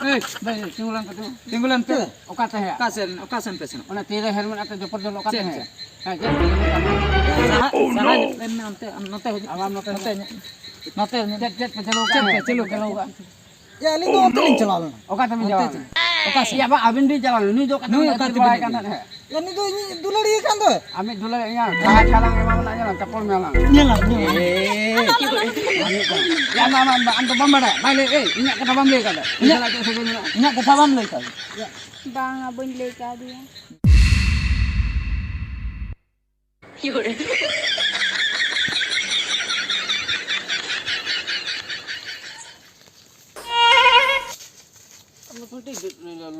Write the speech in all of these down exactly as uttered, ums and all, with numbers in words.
ᱮᱭ, ᱵᱷᱟᱹᱭ, ᱛᱤᱸᱜᱩ ᱞᱮᱱ ᱠᱟᱹᱴᱤᱡ᱾ ᱛᱤᱸᱜᱩ ᱞᱮᱱ ᱯᱮ᱾ ᱪᱮᱫ? ᱚᱠᱟ ᱛᱮ ᱦᱮᱸ? ᱚᱠᱟ ᱥᱮᱱ, ᱚᱠᱟ ᱥᱮᱱ ᱯᱮ ᱥᱮᱱᱚᱜ? ᱚᱱᱟ ᱛᱤᱨᱮ ᱦᱮᱞᱢᱮᱴ ᱟᱛᱮ ᱡᱚᱯᱚᱨ ᱡᱚᱞ ᱚᱠᱟ ᱛᱮ ᱪᱮᱫ, ᱦᱮᱸ? ᱪᱮᱫ? ᱦᱮᱸ, ᱪᱮᱫ? ᱥᱟᱦᱟ, ᱥᱟᱦᱟ ᱧᱚᱜ ᱞᱮᱱ ᱢᱮ ᱚᱱᱛᱮ, ᱱᱚᱛᱮ ᱦᱤᱡᱩᱜ ᱟᱵᱟᱨ ᱱᱚᱛᱮ ᱱᱚᱛᱮ ᱧᱚᱜ᱾ ᱱᱚᱛᱮ ᱧᱚᱜ᱾ ᱪᱮᱫ, ᱪᱮᱫ ᱯᱮ ᱪᱟᱹᱞᱩ ᱟᱠᱟᱫ? ᱪᱮᱫ ᱯᱮ ᱪᱟᱹᱞᱩ ᱟᱠᱟᱫ? ᱪᱟᱹᱞᱩ ᱟᱠᱟᱫ? ᱭᱟ, ᱟᱹᱞᱤᱧ ᱫᱚ ᱚᱱᱛᱮ ᱞᱤᱧ ᱪᱟᱞᱟᱣ ᱞᱮᱱᱟ᱾ ᱚᱠᱟ ᱛᱮᱵᱤᱱ ᱚᱱᱛᱮ ᱪᱟᱞᱟᱣ ᱪᱮᱫ? ᱞᱮᱱᱟ? ᱚᱠᱟ ᱥᱮᱫ? ᱭᱟ, ᱵᱟ, ᱟᱹᱵᱤᱱ ᱵᱤᱱ ᱪᱟᱞᱟᱣ ᱞᱮᱱᱟ, ᱱᱩᱭ ᱫᱚ ᱚᱠᱟ ᱱᱩᱭ ᱛᱮᱵᱤᱱ ᱚᱠᱟ ᱤᱫᱤ ᱛᱮᱵᱤᱱ ᱠᱟᱱ ᱛᱟᱦᱮᱸᱫ? ᱭᱟ, ᱱᱩᱭ ᱫᱚ ᱤᱧᱤᱡ ᱫᱩᱞᱟᱹᱲᱤᱭᱟᱹ ᱠᱟᱱ ᱫᱚ᱾ ᱟᱢᱤᱡ ᱫᱩᱞᱟᱹᱲᱤᱭᱟᱹ, ᱤᱧᱟᱜ ᱡᱟᱦᱟᱸ ᱪᱟᱞᱟᱜ ᱮᱢᱟᱢ ᱠᱟᱱᱟ, ᱧᱮᱞᱟᱢ, ᱪᱟᱯᱚᱞ ᱢᱮ ᱟᱞᱟᱝ᱾ ᱧᱮᱞᱟᱢ, ᱧᱮᱞᱟᱢ᱾ ᱮᱭ᱾ ᱭᱟ, ᱢᱟ, ᱢᱟ, ᱢᱟ, ᱟᱢ ᱫᱚ ᱵᱟᱢ ᱵᱟᱲᱟᱭᱟ᱾ ᱵᱟᱭ ᱞᱟᱹᱭ, ᱮᱭ, ᱤᱧᱟᱜ ᱠᱟᱛᱷᱟ ᱵᱟᱢ ᱞᱟᱹᱭ ᱠᱟᱫᱟ᱾ ᱤᱧᱟᱜ ᱪᱟᱞᱟᱜ ᱪᱮᱫ ᱥᱟᱹᱜᱟᱹᱭ ᱢᱮᱱᱟᱜᱼᱟ? ᱤᱧᱟᱜ ᱠᱟᱛᱷᱟ ᱵᱟᱢ ᱞᱟᱹᱭ ᱠᱟᱫᱟ᱾ ᱵᱟᱝᱟ, ᱵᱟᱹᱧ ᱞᱟᱹᱭ ᱠᱟᱣᱫᱮᱭᱟ᱾ ᱟᱢ ᱫᱚ ᱠᱟᱹᱴᱤᱡ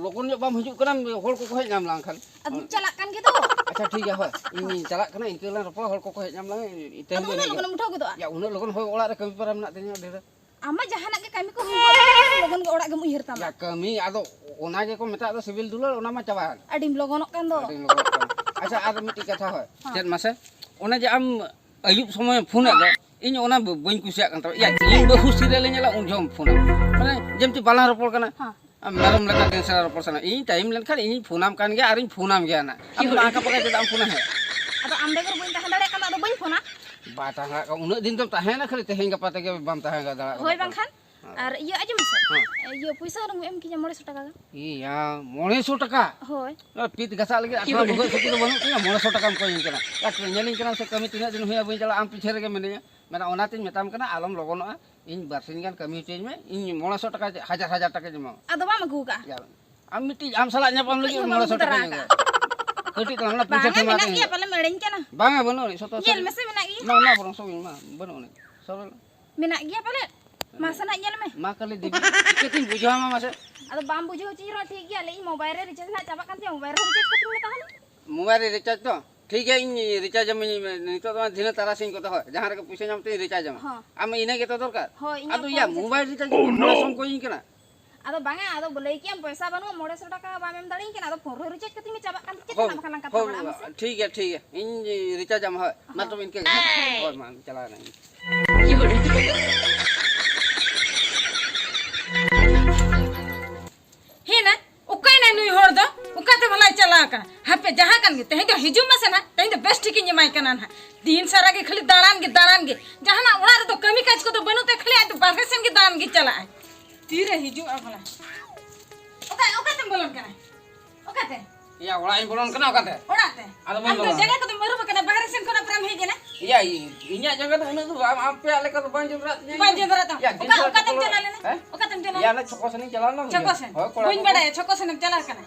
ᱞᱚᱜᱚᱱ ᱧᱚᱜ ᱵᱟᱢ ᱦᱤᱡᱩᱜ ᱠᱟᱱᱟ, ᱦᱚᱲ ᱠᱚᱠᱚ ᱦᱮᱡ ᱧᱟᱢ ᱞᱟᱝ ᱠᱷᱟᱱ᱾ ᱟᱫᱚ ᱪᱟᱞᱟᱜ ᱠᱟᱱ ᱜᱮ ᱫᱚ᱾ ᱟᱪᱪᱷᱟ, ᱴᱷᱤᱠ ᱜᱮᱭᱟ, ᱦᱳᱭ᱾ ᱤᱧ ᱪᱟᱞᱟᱜ ᱠᱟᱱᱟ, ᱤᱱᱠᱟᱹ ᱞᱟᱝ ᱨᱚᱯᱚᱲᱟ, ᱦᱚᱲ ᱠᱚᱠᱚ ᱦᱮᱡ ᱧᱟᱢ ᱞᱟᱝ, ᱤᱱᱠᱟᱹ ᱟᱫᱚ ᱦᱤᱞᱳᱜ ᱩᱱᱟᱹᱜ ᱮᱱᱮᱡ ᱞᱚᱜᱚᱱ ᱜᱮ᱾ ᱮᱢ ᱩᱴᱷᱟᱹᱣ ᱜᱚᱫᱚᱜᱼᱟ? ᱭᱟ, ᱩᱱᱟᱹᱜ ᱞᱚᱜᱚᱱ ᱦᱳᱭ, ᱚᱲᱟᱜ ᱨᱮ ᱠᱟᱹᱢᱤ ᱯᱟᱨᱟ ᱢᱮᱱᱟᱜ ᱛᱤᱧᱟ ᱰᱷᱮᱨ᱾ ᱟᱢ ᱢᱟ ᱡᱟᱦᱟᱱᱟᱜ ᱜᱮ ᱠᱟᱹᱢᱤ ᱠᱚ ᱦᱩᱭ ᱜᱚᱫ ᱞᱮᱱᱠᱷᱟᱱ ᱞᱚᱜᱚᱱ ᱜᱮ ᱚᱲᱟᱜ ᱜᱮᱢ ᱩᱭᱦᱟᱹᱨ ᱛᱟᱢᱟ᱾ ᱭᱟ, ᱠᱟᱹᱢᱤ, ᱟᱫᱚ ᱚᱱᱟ ᱜᱮᱠᱚ ᱢᱮᱛᱟᱜ ᱫᱚ ᱥᱤᱵᱤᱞ ᱫᱩᱞᱟᱹᱲ, ᱚᱱᱟ ᱢᱟ ᱪᱟᱵᱟᱭᱮᱱ᱾ ᱟᱹᱰᱤᱢ ᱞᱚᱜᱚᱱᱚᱜ ᱠᱟᱱ ᱫᱚ᱾ ᱟᱹᱰᱤᱢ ᱞᱚᱜᱚᱱᱚᱜ ᱠᱟᱱᱟ᱾ ᱟᱪᱪᱷᱟ, ᱟᱨ ᱢᱤᱫᱴᱤᱡ ᱠᱟᱛᱷᱟ ᱦᱳᱭ᱾ ᱦᱮᱸ᱾ ᱪᱮᱫ ᱢᱟᱥᱮ? ᱚᱱᱮ ᱡᱮ ᱟᱢ ᱟᱹᱭᱩᱵ ᱥᱚᱢᱚᱭ ᱯᱷᱳᱱ ᱮᱫ ᱫᱚ, ᱤᱧ ᱚᱱᱟ ᱵᱟᱹᱧ ᱠᱩᱥᱤᱭᱟᱜ ᱠᱟᱱ ᱛᱟᱢᱟ᱾ ᱭᱟ, ᱤᱧ ᱵᱟᱹᱦᱩ serial ᱤᱧ ᱧᱮᱞᱟ, ᱩᱱ ᱡᱚᱦᱚᱜ ᱮᱢ ᱯᱷᱳᱱᱟ᱾ ᱢᱟᱱᱮ, ᱡᱮᱢᱛᱤ ᱵᱟᱞᱟᱝ ᱨᱚᱯᱚᱲ ᱠᱟᱱᱟ᱾ ᱦᱮᱸ᱾ ᱟᱢ ᱢᱮᱨᱚᱢ ᱞᱮᱠᱟ ᱜᱮ ᱥᱮᱬᱟ ᱨᱚᱯᱚᱲ ᱥᱟᱱᱟ᱾ ᱤᱧ time ᱞᱮᱱᱠᱷᱟᱱ ᱤᱧᱤᱧ ᱯᱷᱳᱱᱟᱢ ᱠᱟᱱ ᱜᱮᱭᱟ ᱟᱨᱤᱧ ᱯᱷᱳᱱᱟᱢ ᱜᱮᱭᱟ ᱱᱟᱜ᱾ ᱟᱢ ᱫᱚ ᱟᱸᱠᱟ ᱯᱟᱸᱠᱟ ᱪᱮᱫᱟᱜ ᱮᱢ ᱯᱷᱳᱱᱟ ᱦᱮᱸ? ᱟᱫᱚ ᱟᱢ ᱵᱮᱜᱚᱨ ᱵᱟᱹᱧ ᱛᱟᱦᱮᱸ ᱫᱟᱲᱮᱭᱟᱜ ᱠᱟᱱᱟ, ᱟᱫᱚ ᱵᱟᱹᱧ ᱯᱷᱳᱱᱟ᱾ ᱵᱟᱭ ᱛᱟᱦᱮᱸ ᱫᱟᱲᱮᱭᱟᱜ ᱠᱟᱱᱟ, ᱩᱱᱟᱹᱜ ᱫᱤᱱ ᱫᱚᱢ ᱛᱟᱦᱮᱸᱭᱮᱱᱟ, ᱠᱷᱟᱹᱞᱤ ᱛᱮᱦᱮᱧ ᱜᱟᱯᱟ ᱛᱮᱜᱮ ᱵᱟᱢ ᱛᱟᱦᱮᱸ ᱫᱟᱲᱮᱭᱟᱜ ᱠᱟᱱᱟ᱾ ᱦᱳᱭ ᱵᱟᱝᱠᱷᱟᱱ᱾ ᱦᱮᱸ᱾ ᱟᱨ ᱤᱭᱟᱹ ᱟᱸᱡᱚᱢ ᱢᱮᱥᱮ᱾ ᱦᱮᱸ᱾ ᱤᱭᱟᱹ ᱯᱚᱭᱥᱟ ᱦᱩᱱᱟᱹᱝ ᱮᱢ ᱠᱤᱧᱟ ᱢᱚᱬᱮ ᱥᱚ ᱴᱟᱠᱟ ᱜᱟᱱ᱾ ᱤᱭᱟ, ᱢᱚᱬᱮ ᱥᱚ ᱴᱟᱠᱟ? ᱦᱳᱭ᱾ ᱱᱚᱣᱟ ᱯᱤᱛ ᱜᱷᱟᱥᱟᱜ ᱞᱟᱹᱜᱤᱫ ᱟᱴᱷᱟᱨᱚ ᱵᱷᱩᱜᱟᱹᱜ ᱥᱩᱛᱤ ᱫᱚ ᱵᱟᱹᱱᱩᱜ ᱛᱤᱧᱟ, ᱢᱚᱬᱮ ᱥᱚ ᱴᱟᱠᱟᱢ ᱠᱚᱭᱤᱧ ᱠᱟᱱᱟ᱾ ᱭᱟ, ᱧᱮᱞᱤᱧ ᱠᱟᱱᱟᱢ ᱥᱮ ᱠᱟᱹᱢᱤ ᱛᱤᱱᱟᱹᱜ ᱫᱤᱱ ᱦᱩᱭᱩᱜᱼᱟ ᱵᱟᱹᱧ ᱪᱟᱞᱟᱜᱼᱟ, ᱟᱢ ᱯᱤᱪᱷᱟᱹ ᱨᱮᱜᱮ ᱢᱮᱱᱟᱹᱧᱟ᱾ ᱢᱮᱱᱟ, ᱚᱱᱟᱛᱤᱧ ᱢᱮᱛᱟᱢ ᱠᱟᱱᱟ, ᱟᱞᱚᱢ ᱞᱚᱜᱚᱱᱚᱜᱼᱟ, ᱤᱧ ᱵᱟᱨᱥᱤᱧ ᱜᱟᱱ ᱠᱟᱹᱢᱤ ᱦᱚᱪᱚᱧ ᱢᱮ, ᱤᱧ ᱢᱚᱬᱮ ᱥᱚ ᱴᱟᱠᱟ, ᱦᱟᱡᱟᱨ ᱦᱟᱡᱟᱨ ᱴᱟᱠᱟᱧ ᱮᱢᱟᱢᱟ᱾ ᱟᱫᱚ ᱵᱟᱢ ᱟᱹᱜᱩ ᱠᱟᱜᱼᱟ? ᱭᱟ, ᱟᱢ ᱢᱤᱫᱴᱤᱡ ᱟᱢ ᱥᱟᱞᱟᱜ ᱧᱟᱯᱟᱢ ᱞᱟᱹᱜᱤᱫ ᱤᱧ ᱦᱚᱸ ᱢᱚᱬᱮ ᱵᱟᱹᱧ ᱥᱚ ᱟᱹᱜᱩ ᱫᱟᱨᱟ ᱴᱟᱠᱟᱧ ᱟᱠᱟᱫᱼᱟ᱾ ᱮᱢᱚᱜᱼᱟ᱾ ᱠᱟᱹᱴᱤᱡ ᱛᱟᱞᱟᱝ ᱚᱱᱟ ᱯᱩᱭᱥᱟᱹ ᱵᱟᱝᱟ, ᱛᱮ ᱮᱢᱟ ᱢᱮᱱᱟᱜ ᱫᱤᱧ ᱜᱮᱭᱟ, ᱢᱮ᱾ ᱯᱟᱞᱮᱢ ᱮᱲᱮᱧ ᱠᱟᱱᱟ᱾ ᱵᱟᱝᱟ, ᱵᱟᱹᱱᱩᱜ ᱟᱹᱱᱤᱡ, ᱥᱚᱛᱚ ᱧᱮᱞ ᱥᱟᱹᱨᱤ᱾ ᱢᱮᱥᱮ, ᱢᱮᱱᱟᱜ ᱜᱮᱭᱟ᱾ ᱢᱟ, ᱢᱟ, ᱵᱚᱨᱚᱝ ᱥᱚᱵ ᱤᱧ ᱢᱟ, ᱵᱟᱹᱱᱩᱜ ᱟᱹᱱᱤᱡ, ᱥᱚᱨᱚᱞ᱾ ᱢᱮᱱᱟᱜ ᱜᱮᱭᱟ ᱯᱟᱞᱮ? ᱢᱟ, ᱥᱟᱱᱟᱧ ᱧᱮᱞ ᱢᱮ᱾ ᱢᱟ, ᱠᱷᱟᱹᱞᱤ ᱫᱮᱵᱤ, ᱪᱤᱠᱟᱹᱛᱤᱧ ᱵᱩᱡᱷᱟᱹᱣ ᱢᱟ ᱢᱟᱥᱮ? ᱟᱫᱚ ᱵᱟᱢ ᱵᱩᱡᱷᱟᱹᱣ ᱦᱚᱪᱚᱧ ᱨᱮᱦᱚᱸ ᱴᱷᱤᱠ ᱜᱮᱭᱟ, ᱞᱟᱹᱭ ᱤᱧ mobile ᱨᱮ recharge ᱨᱮᱱᱟᱜ ᱪᱟᱵᱟᱜ ᱠᱟᱱ ᱛᱤᱧᱟ, mobile ᱨᱮ recharge ᱠᱟᱹᱛᱤᱧ ᱢᱮ ᱛᱟᱦᱚᱞᱮ᱾ Mobile ᱨᱮ recharge ᱛᱚ? ᱴᱷᱤᱠ ᱜᱮᱭᱟ, ᱤᱧ recharge ᱟᱹᱢᱟᱹᱧ, ᱱᱤᱛᱚᱜ ᱫᱚ ᱫᱷᱤᱱᱟᱹ ᱛᱟᱨᱟᱥᱤᱧ ᱠᱚᱛᱮ ᱦᱳᱭ, ᱡᱟᱦᱟᱸ ᱨᱮᱜᱮ ᱯᱩᱭᱥᱟᱹ ᱧᱟᱢ ᱛᱤᱧ recharge ᱟᱢᱟ᱾ ᱦᱚᱸ᱾ ᱟᱢ ᱤᱱᱟᱹ ᱜᱮᱛᱚ ᱫᱚᱨᱠᱟᱨ? ᱦᱳᱭ, ᱤᱧᱟᱹᱜ ᱟᱫᱚ phone ᱭᱟ, recharge᱾ Mobile recharge ᱢᱚᱬᱮ ᱥᱚᱢ ᱠᱚᱭᱤᱧ ᱠᱟᱱᱟ᱾ ᱟᱫᱚ ᱵᱟᱝᱟ, ᱟᱫᱚ ᱞᱟᱹᱭ ᱠᱮᱜᱼᱟᱢ ᱯᱚᱭᱥᱟ ᱵᱟᱹᱱᱩᱜᱼᱟ, ᱢᱚᱬᱮ ᱥᱚ ᱴᱟᱠᱟ ᱵᱟᱢ ᱮᱢ ᱫᱟᱲᱮᱭᱟᱹᱧ ᱠᱟᱱᱟ, ᱟᱫᱚ phone ᱨᱮ recharge ᱠᱟᱹᱛᱤᱧ ᱢᱮ, ᱪᱟᱵᱟᱜ ᱠᱟᱱ ᱪᱮᱫ ᱦᱳᱭ, ᱨᱮᱱᱟᱜ ᱵᱟᱠᱷᱟᱱ ᱞᱟᱝ ᱠᱟᱛᱷᱟ ᱦᱳᱭ, ᱵᱟᱲᱟᱜᱼᱟ ᱢᱟᱥᱮ? ᱴᱷᱤᱠ ᱜᱮᱭᱟ, ᱴᱷᱤᱠ ᱜᱮᱭᱟ, ᱤᱧ recharge ᱟᱢᱟ ᱦᱳᱭ᱾ ᱢᱟ ᱦᱳᱭ᱾ ᱛᱚᱵᱮ ᱤᱱᱠᱟᱹ ᱜᱮ᱾ ᱦᱳᱭ, ᱢᱟ, ᱪᱟᱞᱟᱣ ᱮᱱᱟᱹᱧ᱾ ᱦᱤᱡᱩᱜ ᱢᱟᱥᱮ ᱱᱟᱦᱟᱜ, ᱛᱮᱦᱮᱧ ᱫᱚ ᱵᱮᱥ ᱴᱷᱤᱠ ᱤᱧ ᱮᱢᱟᱭ ᱠᱟᱱᱟ ᱱᱟᱦᱟᱜ᱾ ᱫᱤᱱ ᱥᱟᱨᱟ ᱜᱮ ᱠᱷᱟᱹᱞᱤ ᱫᱟᱬᱟᱱ ᱜᱮ, ᱫᱟᱬᱟᱱ ᱜᱮ᱾ ᱡᱟᱦᱟᱱᱟᱜ ᱚᱲᱟᱜ ᱨᱮᱫᱚ ᱠᱟᱹᱢᱤ ᱠᱟᱡᱽ ᱠᱚᱫᱚ ᱵᱟᱹᱱᱩᱜ ᱛᱟᱭ, ᱠᱷᱟᱹᱞᱤ ᱟᱡ ᱫᱚ ᱵᱟᱨᱦᱮ ᱥᱮᱱ ᱜᱮ ᱫᱟᱬᱟᱱ ᱜᱮ ᱪᱟᱞᱟᱜᱼᱟᱭ᱾ ᱛᱤᱨᱮ ᱦᱤᱡᱩᱜᱼᱟ ᱵᱷᱟᱞᱟ? ᱚᱠᱟ, ᱚᱠᱟᱛᱮᱢ ᱵᱚᱞᱚᱱ ᱠᱟᱱᱟ? ᱚᱠᱟᱛᱮ? ᱮᱭᱟ, ᱚᱲᱟᱜ ᱤᱧ ᱵᱚᱞᱚᱱ ᱠᱟᱱᱟ, ᱚᱠᱟᱛᱮ? ᱚᱲᱟᱜ ᱛᱮ? ᱟᱫᱚ ᱵᱟᱹᱧ ᱟᱢ ᱫᱚ ᱵᱚᱞᱚᱱᱟ᱾ ᱡᱟᱸᱜᱟ ᱠᱚᱫᱚᱢ ᱟᱹᱨᱩᱵ ᱟᱠᱟᱱᱟ, ᱵᱟᱦᱨᱮ ᱥᱮᱱ ᱠᱷᱚᱱᱟᱜ ᱯᱮᱨᱮᱢ ᱦᱮᱡ ᱮᱱᱟ? ᱮᱭᱟ, ᱤᱧᱟᱹᱜ ᱡᱟᱸᱜᱟ ᱫᱚ ᱩᱱᱟᱹᱜ ᱫᱚ ᱵᱟᱝ, ᱟᱢ ᱯᱮ ᱟᱞᱮ ᱠᱚᱫᱚ ᱵᱟᱝ ᱡᱚᱵᱨᱟᱜ ᱛᱤᱧᱟᱹ᱾ ᱵᱟᱝ ᱡᱚᱵᱨᱟᱜ ᱛᱟᱢᱟ᱾ ᱮᱭᱟ, ᱫᱤᱱ ᱚᱠᱟ, ᱥᱟᱨᱟ ᱚᱠᱟᱛᱮᱢ ᱪᱟᱞᱟᱣ ᱞᱮᱱᱟ? ᱦᱮᱸ? ᱚᱠᱟᱛᱮᱢ ᱪᱟᱞᱟᱣ ᱮᱭᱟ, ᱞᱮᱱᱟ? ᱟᱞᱮ ᱪᱷᱚᱠᱚ ᱥᱮᱱ ᱤᱧ ᱪᱟᱞᱟᱣ ᱞᱮᱱᱟ᱾ ᱪᱷᱚᱠᱚ ᱥᱮᱱ? ᱦᱳᱭ, ᱠᱚᱲᱟ ᱵᱟᱹᱧ ᱠᱚ᱾ ᱵᱟᱲᱟᱭᱟ, ᱪᱷᱚᱠᱚ ᱥᱮᱱᱮᱢ ᱪᱟᱞᱟᱣ ᱠᱟᱱᱟ᱾